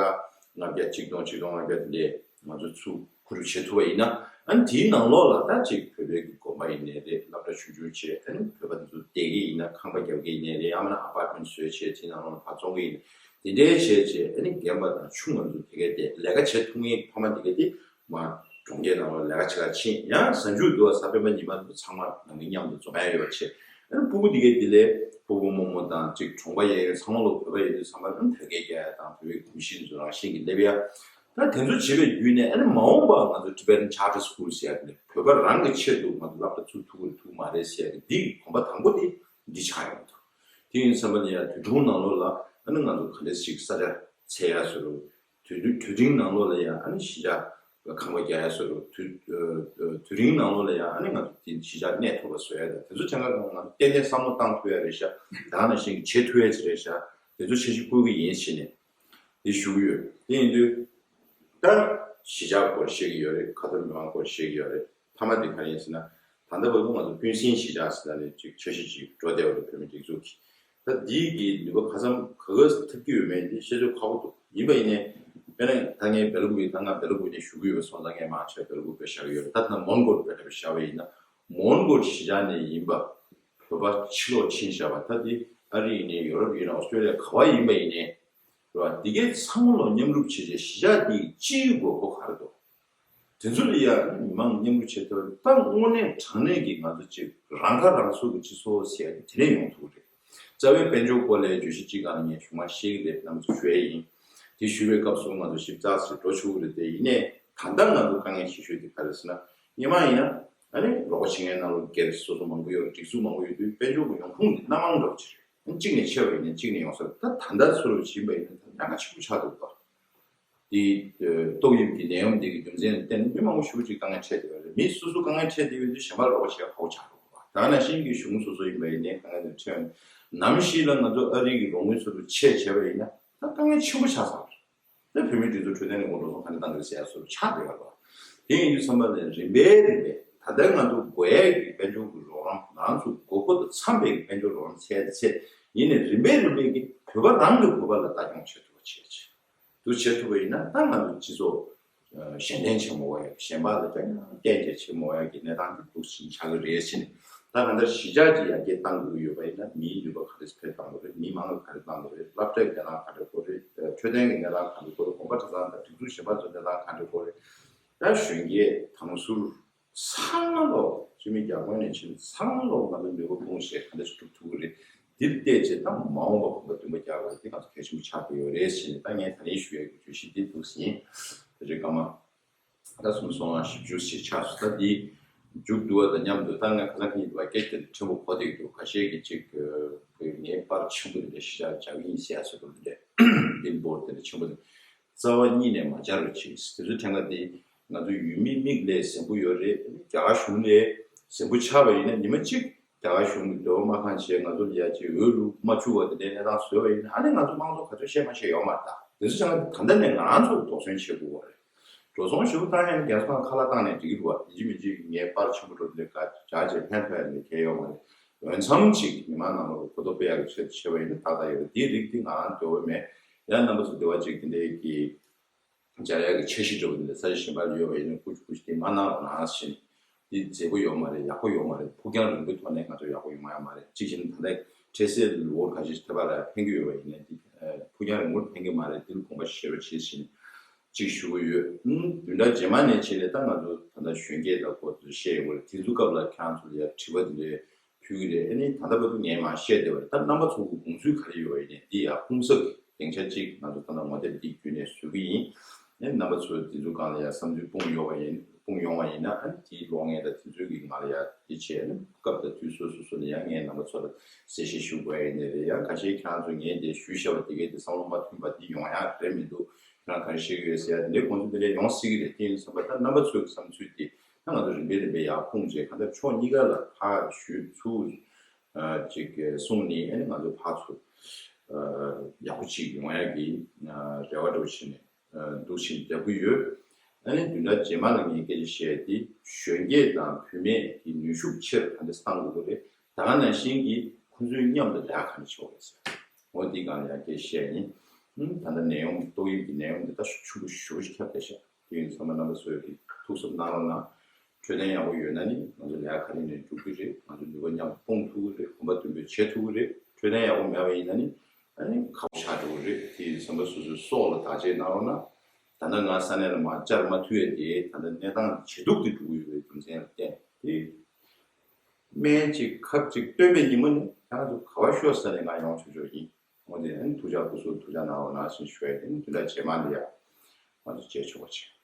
ལྔ་བརྒྱ་ཆིག་སྟོང་ཆིག་སྟོང་ལྔ་བརྒྱ་དེ་འདྲས་ང་ཚོ་ཚུར་བསྐུར་བྱེད་ཐུབ་པ་ཡིན་ན། ཨ་ནི་དེའི་ནང་ལོགས་ལ་ད་ཅིག་བོད་པའི་གི་དགོན་པ་ཡིན་ནའི་རེད། སློབ་གྲྭ་ཆུང་ཆུང་བྱས། ཨ་ནི་བོད་པ་དེ་ཚོ་བསྡད་ཀྱི་ཡིན་ན་ཁང་པ་རྒྱག་གི་ཡིན་ནའི་རེད། ཡང་མིན་ན་ཨ་པར་ཊི་མེན་ཊི་བཟོས་བྱས་དེའི་ནང་ལོགས་ལ་ཕར་བཙོང་གི་ཡིན་ན། དེ་འདྲའི་བྱས་བྱས་ཨ་ནི་རྒན་པ་དང་ཆུང་ང་ཚོ་དེ་གས་དེ་ལས་ཀ་བྱེད་ཐུབ་མཁན་ཕ་མ་དེ་གས་དེ་མར་གྲོང་ཁྱེར་ནང་ལ་ལས་ཀ་བྱེད་ག་ཕྱིན། ཡང་གཟའ་མཇུག་ཏུ་གཟའ་སྤེན་པ་ཉི་མ་དེ་ཚོ་ཚང་མ་ནང་མི་མཉམ་དུ་འཛོམས་ཡ་ཡོད་བྱས། ཨ་ནི་སྤུ་གུ་དེ་གས་དེ་ལས་སྤོ་བོ་རྨོ་མོ་དང་ཅིག་གྲོང་པ་གཡས་གཡོན་ཚང་མ་ལོ་བོད་པ་ཡོད་དུས་ཚང་མ་ཨ་ནི་དར་རྒྱས་རྒྱག་ཡ་དང་བོད་པའི་གོམས་གཤིས་ཚོ་རང་བཞིན་གྱིས་སླེབས་ཡ། ད་དེ་ཚོ་བྱེད་པའི་བརྒྱུད་ནས་ཨ་ནི་མ་འོངས་པ་ང་ཚོ་Tibetan Charter School ཟེར་ཡ་དེ་ནས་བོད་པ་རང་གི་ཆེད་དུ་ང་ཚོ་སློབ་གྲྭ་ཚུགས་ཐུབ་ཀྱི་རེད་ཐུབ་མ་རེད་ཟེར་ཡ་དེ་འདི་གི་གོམ་པ་དང་པོ་དེ་འདི་ཆགས་ཡོང་གི་འདུག་དེ་ཡིན་ཙམ་པ་ལ་ཡ་དུས་ཐུང་ནང་ལོགས་ལ་ཨ་ནི་ང་ཚོ་ག་འདྲས་ཞིག་ས་ཆ་འཚོལ་ཡ་བཟོ་རུ། དུས་དུས་དུས་ཐུང་ནང་ལོགས་ལ་ཡ་ཨ་ནི་གཞིས་ཆགས་ཁང་པ་རྒྱག་ཡ་བཟོ་རུ། དུས་དུས་རིང་ནང་ལོགས་ལ་ཡ་ཨ་ནི་ང་ཚོ་དེ་གཞིས་ཆགས་གནས་ཐུབ་པ་བཟོ་ཡ་དང་དེ་ཚོ་ཆ་ཚང་ང་ཚོ་ཏན་ཏན་བསམ་བློ་བཏང་ཐུབ་ཡ་རེད་ཤག་ད་ག་ནང་བཞིན་གྱི་བྱེད་ཐུབ་ཡ་ཅིག་རེད་ཤག་དེ་ཚོ་འཆར་གཞི་བཀོད་ཀྱི་ཡིན་བྱས་ནས། དེ་ཞུ་གི་ཡོད། དེ་ཡིན་དུས་ད་གཞིས་ཆགས་སྐོར་བཤད་ཀྱི་ཡོད་རེད། ཁ་ཐོར་མི་མང་སྐོར་བཤད་ཀྱི་ཡོད་རེད། མཐའ་མ་དེ་ག་རེ་ཡིན་ཟེར་ན། ད་ལྟ་བར་དུ་ང་ཚོ་ཀུན་གསལ་གཞིས་ཆགས་ཟེར་ན་ནི་ཅིག་འཆར་གཞི་ཅིག་འགྲོ་བསྡད་པ་རེད། བོད་མི་སྒྲིག་འཛུགས་ཀྱིས། ད་འདི་གི་ནུས་པ་ག་ཙམ་ག་ག་ཐེབས་ཀྱི་ཡོད་མེད་འདི་བཤད་ཚོད་ཁག་པོ་འདུག་ཡིན་པ་ཡིན་ནའི་ དཔེར་ན་ད་ངས་སྦེལ་ཀོབ་ཡིན། ད་ང་སྦེལ་ཀོབ་ནས་ཞུ་གི་ཡོད་སོང་ཙང་ངས་མང་ཆེ་སྦེལ་ཀོབ་དཔེ་བཞག་གི་ཡོད་རེད། ད་ད་མོན་གྷོལ་དཔེ་འདྲ་བཞག་པ་ཡིན་ན། མོན་གྷོལ་གཞིས་ཆགས་ནས་ཡིན་པ་བོད་པ་ཕྱི་ལོགས་ཕྱིན་བཞག་པ། ད་དེ་ཨ་རི་ཡིན་ནའི་ཡོ་རོབ་ཡིན་ན་ཨོ་སི་ཀྲོ་ལི་ཡ་ག་བ་ཡིན་པ་ཡིན་ནའི་རེད་བ། འདི་གའི་ཚང་མ་ལོ་མཉམ་རུབ་བྱས་རྗེས་གཞིས་ཆགས་འདི་སྤྱིའི་དགོས་མཁོ་ག་རེ་འདུག་དེ་ཚོ་ལ་ཡང་མི་མང་མཉམ་རུབ་བྱས་ཐུབ་པ་ད་དངོས་གནས་དྲང་གནས་ཀྱི་ང་ཚོ་གཅིག་རང་ཁ་རང་གསོ་གི་སྤྱི་ཚོགས་ཟེར་ཡ་དེ་དེ་ནས་ཡོང་ཐུབ་ཀྱི་རེད། རྩ་བའི་དཔལ་འབྱོར་སྐོར་ལ་བརྗོད་གཞི་གཅིག་སྒང་ལ་ངས་གཞུག་མ་བཤད་ཀྱི་རེད། རྣམ་པ་ཚོ་ཞུ་ཡ་ཡིན། དེ་ཞུ་བའི་སྐབས་སུ་ང་ཚོ་ཞིབ་ཚགས་སུ་འགྲོ་ཆོག་གི་རེད་དེ། ཡིན་ནའི་ད་ལྟ་ང་ཚོ་དཀའ་ངལ་ཆེ་ཤོས་དེ་ག་རེ་ཟེར་ན། སྔོན་མ་ཡིན་ན་ཨ་ནི་རོགས་པ་བྱེད་མཁན་ནང་ལོགས་སྒེར་སོ་སོ་མང་པོ་ཡོད། སྒྲིག་འཛུགས་མང་པོ་ཡོད་དུས་དཔལ་འབྱོར་གྱི་ཡོང་ཁུངས་དེ་སྣ་མང་འདྲ་བོ་ཅིག་རེད། གཅིག་ནས་ཆེ་བ་ཡིན་ན་གཅིག་ནས་ཡོང་ས་རེད། ད་ད་ལྟ་ཚུར་ཕྱིན་པ་ཡིན་ན་ད་ཉེན་ཁ་ཆེན་པོ་ཆགས་འདུག་པ། དེ་ཏོག་དབྱིབས་ཀྱི་ནད་ཡམས་འདི་གི་རྒྱུ་མཚན་ལ་བརྟེན་ནས་མི་མང་པོ་ཞེ་པོ་ཅིག་དཀའ་ངལ་འཕྲད་བསྡད་ཡོད་རེད། མི་སོ་སོ་དཀའ་ངལ་འཕྲད་བསྡད་ཡོད་དུས་གཞན་པ་རོགས་པ་བྱེད་ཡ་ཁག་པོ་ཆགས་འགྲོ་གི་རེད་པ། ད་ནང་བཞིན་གྱི་གཞུང་སོ་སོ་ཡིན་པ་ཡིན་ནའི་དཀའ་ངལ་དེ་འཕྲད་ཡོང་། ནམ་ཞིག་ལ་ང་ཚོ་ཨ་རི་གི་རོགས་དངུལ་ཚུར་ཆད་བྱས་པ་ཡིན་ན་ད་དཀའ་ངལ་ཆེན་པོ་ཆགས་ཚར་རེད། ད་བོད་མིའི་སྒྲིག་འཛུགས་འཕྲོད་བསྟེན་ལས་ཁུངས་འགྲོ་སོང་ག་འདྲ་བཏང་དགོས་ཟེར་ཡ་སོགས་ཆགས་བསྡད་ཡོད་རེད་པ། དེ་ཡིན་དུས་ཙམ་པ་ལ་རིམ་པས་རིམ་པས་ད་ལྟ་ང་ཚོ་དགོས་ཡས་ཀྱི་དཔལ་འབྱོར་གྱི་རོགས་རམ། ང་ཚོ་དགོས་མཁོ་དང་འཚམ་པའི་དཔལ་འབྱོར་རོགས་རམ་འཚལ་ཏེ་ཚེ། ཡིན་ནའི་རིམ་པས་རིམ་པས་ཀྱི་བོད་པ་རང་གིས་བོད་པ་ལ་ལྟ་སྐྱོང་བྱེད་ཐུབ་པ་བྱེད་ཆེད་དུ་བྱེད་ཐུབ་པ་ཡིན་ན་ད་ང་ཚོ་སྤྱི་ཚོགས་གཞན་བརྟེན་བྱེད་མ་དགོས་ཡ། གཞན་པ་ལ་ཀྱང་བརྟེན་བྱེད་བྱེད་མ་དགོས་ཡ་གི་གནས་སྟངས་དེ་འདུག་ཕྱིན་ཆགས་ཀྱི་རེད་ཟེར་ནས། ད་གང་ལྟར་གཞིས་ཆགས་ཀྱི་ཡར་རྒྱས་གཏང་དགོས་ཀྱི་ཡོད་པ་ཡིན་ན་མིའི་ནུས་པ་ག་རེ་སྤེལ་གཏང་དགོས་རེད། མི་མང་ལ་ག་རེ་གཏང་དགོས་རེད། སློབ་གྲྭའི་གནས་སྟངས་ག་འདྲ་དགོས་རེད། འཕྲོད་བསྟེན་གྱི་གནས་སྟངས་ག་འདྲ་དགོས་རེད། གོམ་པ་གྲྭ་ཚང་དང་སྒྲིག་འཛུགས་གཞན་པ་ཚོའི་གནས་སྟངས་ག་འདྲ་དགོས་རེད། ད་གཞོན་སྐྱེས་དང་ཟུར་ཚང་མ་ལོ་སྤྱི་མི་རྒྱ་དཔོན་ནས་ཕྱིན་ཚང་མ་ལོ་ང་ཚོ་ནུས་པ་སྤུངས་བྱས་ག་འདྲ་ཞིག་སྒྲུབ་ཐུབ་ཀྱི་རེད། འདིར་བལྟས་བྱས་ད་མ་འོངས་པ་གོམ་པ་མདུན་པ་རྒྱག་དགོས་རེད། འདི་ང་ཚོ་གལ་ཆེན་པོ་ཆགས་བསྡད་ཡོད་རེད་ཟེར་ནས་ད་ངས་ད་རིང་ཞུ་ཡས་ཀྱི་བརྗོད་གཞི་འདི་འདུག་ཟིན། ད་རེས་སྐར་མ་ད་སུམ་ཅུ་སོ་ལྔ་བཞི་བཅུ་ཞིག་ཆགས་སོང་། ད་འདི་མཇུག་བསྡུ་བ་དང་མཉམ་དུ་ད་ང་ཁ་སང་ཁ་ཉིན་དུ་བ་སྐད་དེ་ཕྲན་བུ་གོ་བསྡད་ཀྱི་འདུག་ཁ་ཤས་ཀྱིས་ཅིག་ངའི་པར་ཆེན་པོ་དེ་འདྲ་ཞིག་བཞག་བཞག་གི་ཡིན་ཟེར་ཡ་ཟེར་འདུག་དེ་འདྲ་བིལ་བོར་དེ་འདྲ་ཆེན་པོ་དེ། རྩ་བ་ཉིད་ནས་མ་སྦྱར་བ་བྱས། དེ་ཚོའི་ཕྲེང་བ་དེ་ང་ཚོ་ཡུལ་མིའི་མིག་ལས་གཟན་པོ་ཡོད་རེད། རྒྱ་གར་གཞུང་ལས་གཟན་པོ་ཆགས་པ་ཡིན་ན་ཉི་མ་གཅིག་རྒྱ་གར་གཞུང་གི་འབྲེལ་བ་མ་ཁང་བྱས་ང་ཚོ་ལ་ཡ་ཅིག་འོས་བླུག་མ་བཅུག་པ་དེ་འདྲའི་གནས་སྟངས་བཟོས་པ་ཡིན་ན་ཨ་ནི་ང་ཚོ་དམངས་གཙོ་ག་ཚོད་བཤད་མ་བཤད་ཡོད་མ་རེད། ད་དེ་ཚོ་ཆ་ནས་ད་ལྟ་ནས་ང་རང་ཚོ་དོགས་ཟོན་བྱེད་དགོས་པ་རེད། འགྲོ་སོང་ཞེ་པོ་བཏང་ཡ་ནི་རྒྱལ་ས་ཁང་ཁ་ལག་བཏང་ནས་འགྲིག་གི་འདུག་བ། ཡིན་གཅིག་མིན་གཅིག་ངའི་པར་ཆེན་པོ་འགྲོ་དེ་འདྲའི་ག་བྱ་བྱས་ཕན་ཐོགས་ཡ་ནི་གལ་ཡོད་མ་རེད། འོས་འཚམ་ཅིག་མི་མང་ནང་ལོགས་གོ་རྟོགས་སྤེལ་ཡག་གི་ཆེད་དུ་བྱས་པ་ཡིན་ན་ཏག་ཏག་ཡོད་རེད། དེའི་རིགས་དེ་ང་རང་འདོད་པ་མེད། ཡང་རྣམ་པ་ཚོ་འདི་བ་ཅིག་དེ་འདྲའི་གི་སྦྱར་ཡག་གི་འཆར་གཞི་འདྲ་བོ་འདི་འདྲ་ས་ཆ་གཞན་པ་ལ་ཡོད་པ་ཡིན་ན་ཀུ་ཅི་ཀུ་ཅི་དེ་མ་གནང་རོགས་གནང་ཞེས། འདི་མཛེས་པོ་ཡོད་མ་རེད། ཡག་པོ་ཡོད་མ་རེད། ཕུགས་རྒྱང་རིང་པོའི་ཐོག་ནས་ང་ཚོ་ཡག་པོ་ཡོང་ཡ་མ་རེད། གཅིག་བྱས་ན་ད་ལྟ་འཕྲལ་སེལ་ལོ་ཁ་ཤས་ཐེབས་པ་ལ་ཕན་གྱི་ཡོད་པ་ཡིན་ན་འདི་ཕུགས་རྒྱང་རིང་པོར་ཕན་གྱི་མ་རེད། འདི་ལ་དགོངས་པ་བཞེས་རོགས་བྱེད་ཞེས་གཅིག་ཞུ་གི་ཡོད། བདུན་ཕྲག་རྗེས་མ་ནས་བྱས་ནས་ད་ང་ཚོ་ད་ལྟ་གཞོན་སྐྱེས་དང་སྐོར་དུ་བཤད་ཡོད་པ་རེད། དེ་ཚོའི་སྐབས་ལ་ཁྱེད་རང་ཚོ་ལ་ཡ་དྲི་བ་འདི་འདྲའི་ཕུལ་གྱི་རེད། ཨ་ནི་ད་ལྟ་བར་དུ་ངས་མར་བཤད་བསྡད་པ་རེད། ད་རྣམ་པ་ཚོ་གི་དགོངས་ཚུལ་ག་རེ་ཡོད་པ་ཡིན་ནའི་འདི་ཡར་སྤུངས་ས་གི་སྡིངས་ཆ་གཅིག་ང་ཚོ་ད་ལྟ་ངོ་དེབ་འདིའི་བརྒྱུད་ནས་བཟོ་གི་ཡིན། ཨ་ནི་རྣམ་པ་ཚོས་འདི་ཚོ་སྒང་ལ་ཡར་བསམ་ཚུལ་སྤུངས་ཡོང་བ་ཡིན། སྤུངས་ཡོང་བ་ཡིན་ན་ཨ་ནི་དེའི་གློག་བརྙན་དང་དེ་ཚོའི་གི་ང་ལ་ཡར་འདི་བྱས། ཨ་ནི་སྐབས་དང་དུས་སོ་སོ་སོ་ནས་ཡང་ངས་རྣམ་པ་ཚོ་ལ་གསལ་བཤད་ཞུ་དགོས་ཡ་ཡིན་ནའི་རེད། ཡང་ཁ་ཤས་ཁྱེད་རང་ཚོ་ངས་འདི་ཞུས་བཞག་པ་དེ་གའི་དེ་བསམ་བློ་མ་མཐུན་པ་འདི་ཡོང་ཡ་རེད་མི་འདུག་ཁྱེད་རང་ག་རེ་བཤད་ཀྱི་ཡོད་ཟེར་ཡ་དེ་འདྲའི་དགོངས་ཚུལ་དེ་འདྲ་ཡོང་སྲིད་ཀྱི་རེད། དེ་ཡིན་བསམ་པ་ད་རྣམ་པ་ཚོའི་བསམ་ཚུལ་དེ་ད་ང་ཚོ་རིམ་པས་རིམ་པས་ཡར་སྤུངས་བྱས་གང་ལྟར་ཕྱོགས་གཉིས་ཀ་ལ་ཕར་ཞུས་ཚུར་ཅིག་གསུངས་ནས་ཨ་ནི་ང་ཚོ་ཕར་ཚུར་ཡག་པོ་ཅིག་ཡོང་ཡ་གི་རེ་བ་འདྲ་བོ་བྱས་ནས་འདུག་བཞིན་བསྡད་ཀྱི་ཡོད། ཨ་ནི་བདུན་ཕྲག་རྗེས་མ་ལ་ངས་སྐད་ཆ་བཤད་དེ་གཞོན་སྐྱེས་དང་བུད་མེད་ཀྱི་ནུས་ཤུགས་ཆེ་རུ་ག་འདྲ་བཏང་དགོས་ཀྱི་རེད། ད་ག་ནང་བཞིན་གྱི་ཁོང་ཚོའི་མཉམ་དུ་ལས་ཀ་ག་འདྲ་བྱེད་དགོས་རེད་ཟེར། འོ་འདི་སྒང་ལ་ཡང་སྐད་ཆ་བཤད་ཡིན། ད་ལྟ་ནད་ཡམས་ཏོག་དབྱིབས་ཀྱི་ནད་ཡམས་འདི་ད་ཤུགས་ཆེན་པོ་ཞེ་པོ་ཅིག་ཁྱབ་བསྡད་ཤག་དེ་ཡིན་ཚང་མ་རྣམ་པ་ཚོས་ཀྱི་ཐུགས་གཟབ་གནང་རོགས་གནང་། འཕྲོད་བསྟེན་ཡག་པོ་ཡོད་ན་ནི་ང་ཚོ་ལས་ཀ་ག་ནས་ནས་འགྲུབ་ཀྱི་རེད། ང་ཚོ་ནུས་པ་མཉམ་དུ་སྤུངས་ཐུབ་ཀྱི་རེད། གོམ་པ་མདུན་སྤོས་བྱེད་ཐུབ་ཀྱི་རེད། འཕྲོད་བསྟེན་ཡག་པོ་མེད་པ་ཡིན་ན་ནི་ཨ་ནི་ཁག་པོ་ཆགས་འགྲོ་གི་རེད། དེ་ཡིན་ཚང་མ་སོ་སོའི་སྲོག་ལ་བརྟག་དཔྱད་གནང་རོགས་གནང་། ད་ལྟ་ང་ས་གནས་ལ་མར་བཅར་མ་ཐུབ་ཡས་དེ་ད་ལྟ་གནས་སྟངས་ཇེ་སྡུག་ཏུ་འགྲོ་གི་ཡོད་པའི་རྒྱུ་མཚན་ལ་བརྟེན་དེ་སྨན་གཅིག་ཁབ་གཅིག་བཏོན་པའི་ཉིན་མོ་ནི་ཁྱེད་རང་ཚོ་ག་པར་ཤོག་ས་ནས་ང་ཡོང་ཆོག་ཆོག་ཡིན། འོན་ཏེ་ཨ་ནི་ཐུགས་ཅག་སྐུ་གཟུགས་ཐུགས་ཅག་གནང་རོགས་གནང་ཞེས་ཞུ་ཡ་དེ་ནི་དུས་འདྲ་རྗེས་མ་ལ་ཡ་ང་ཚོ་མཇལ་ཆོག་པ་བྱེད།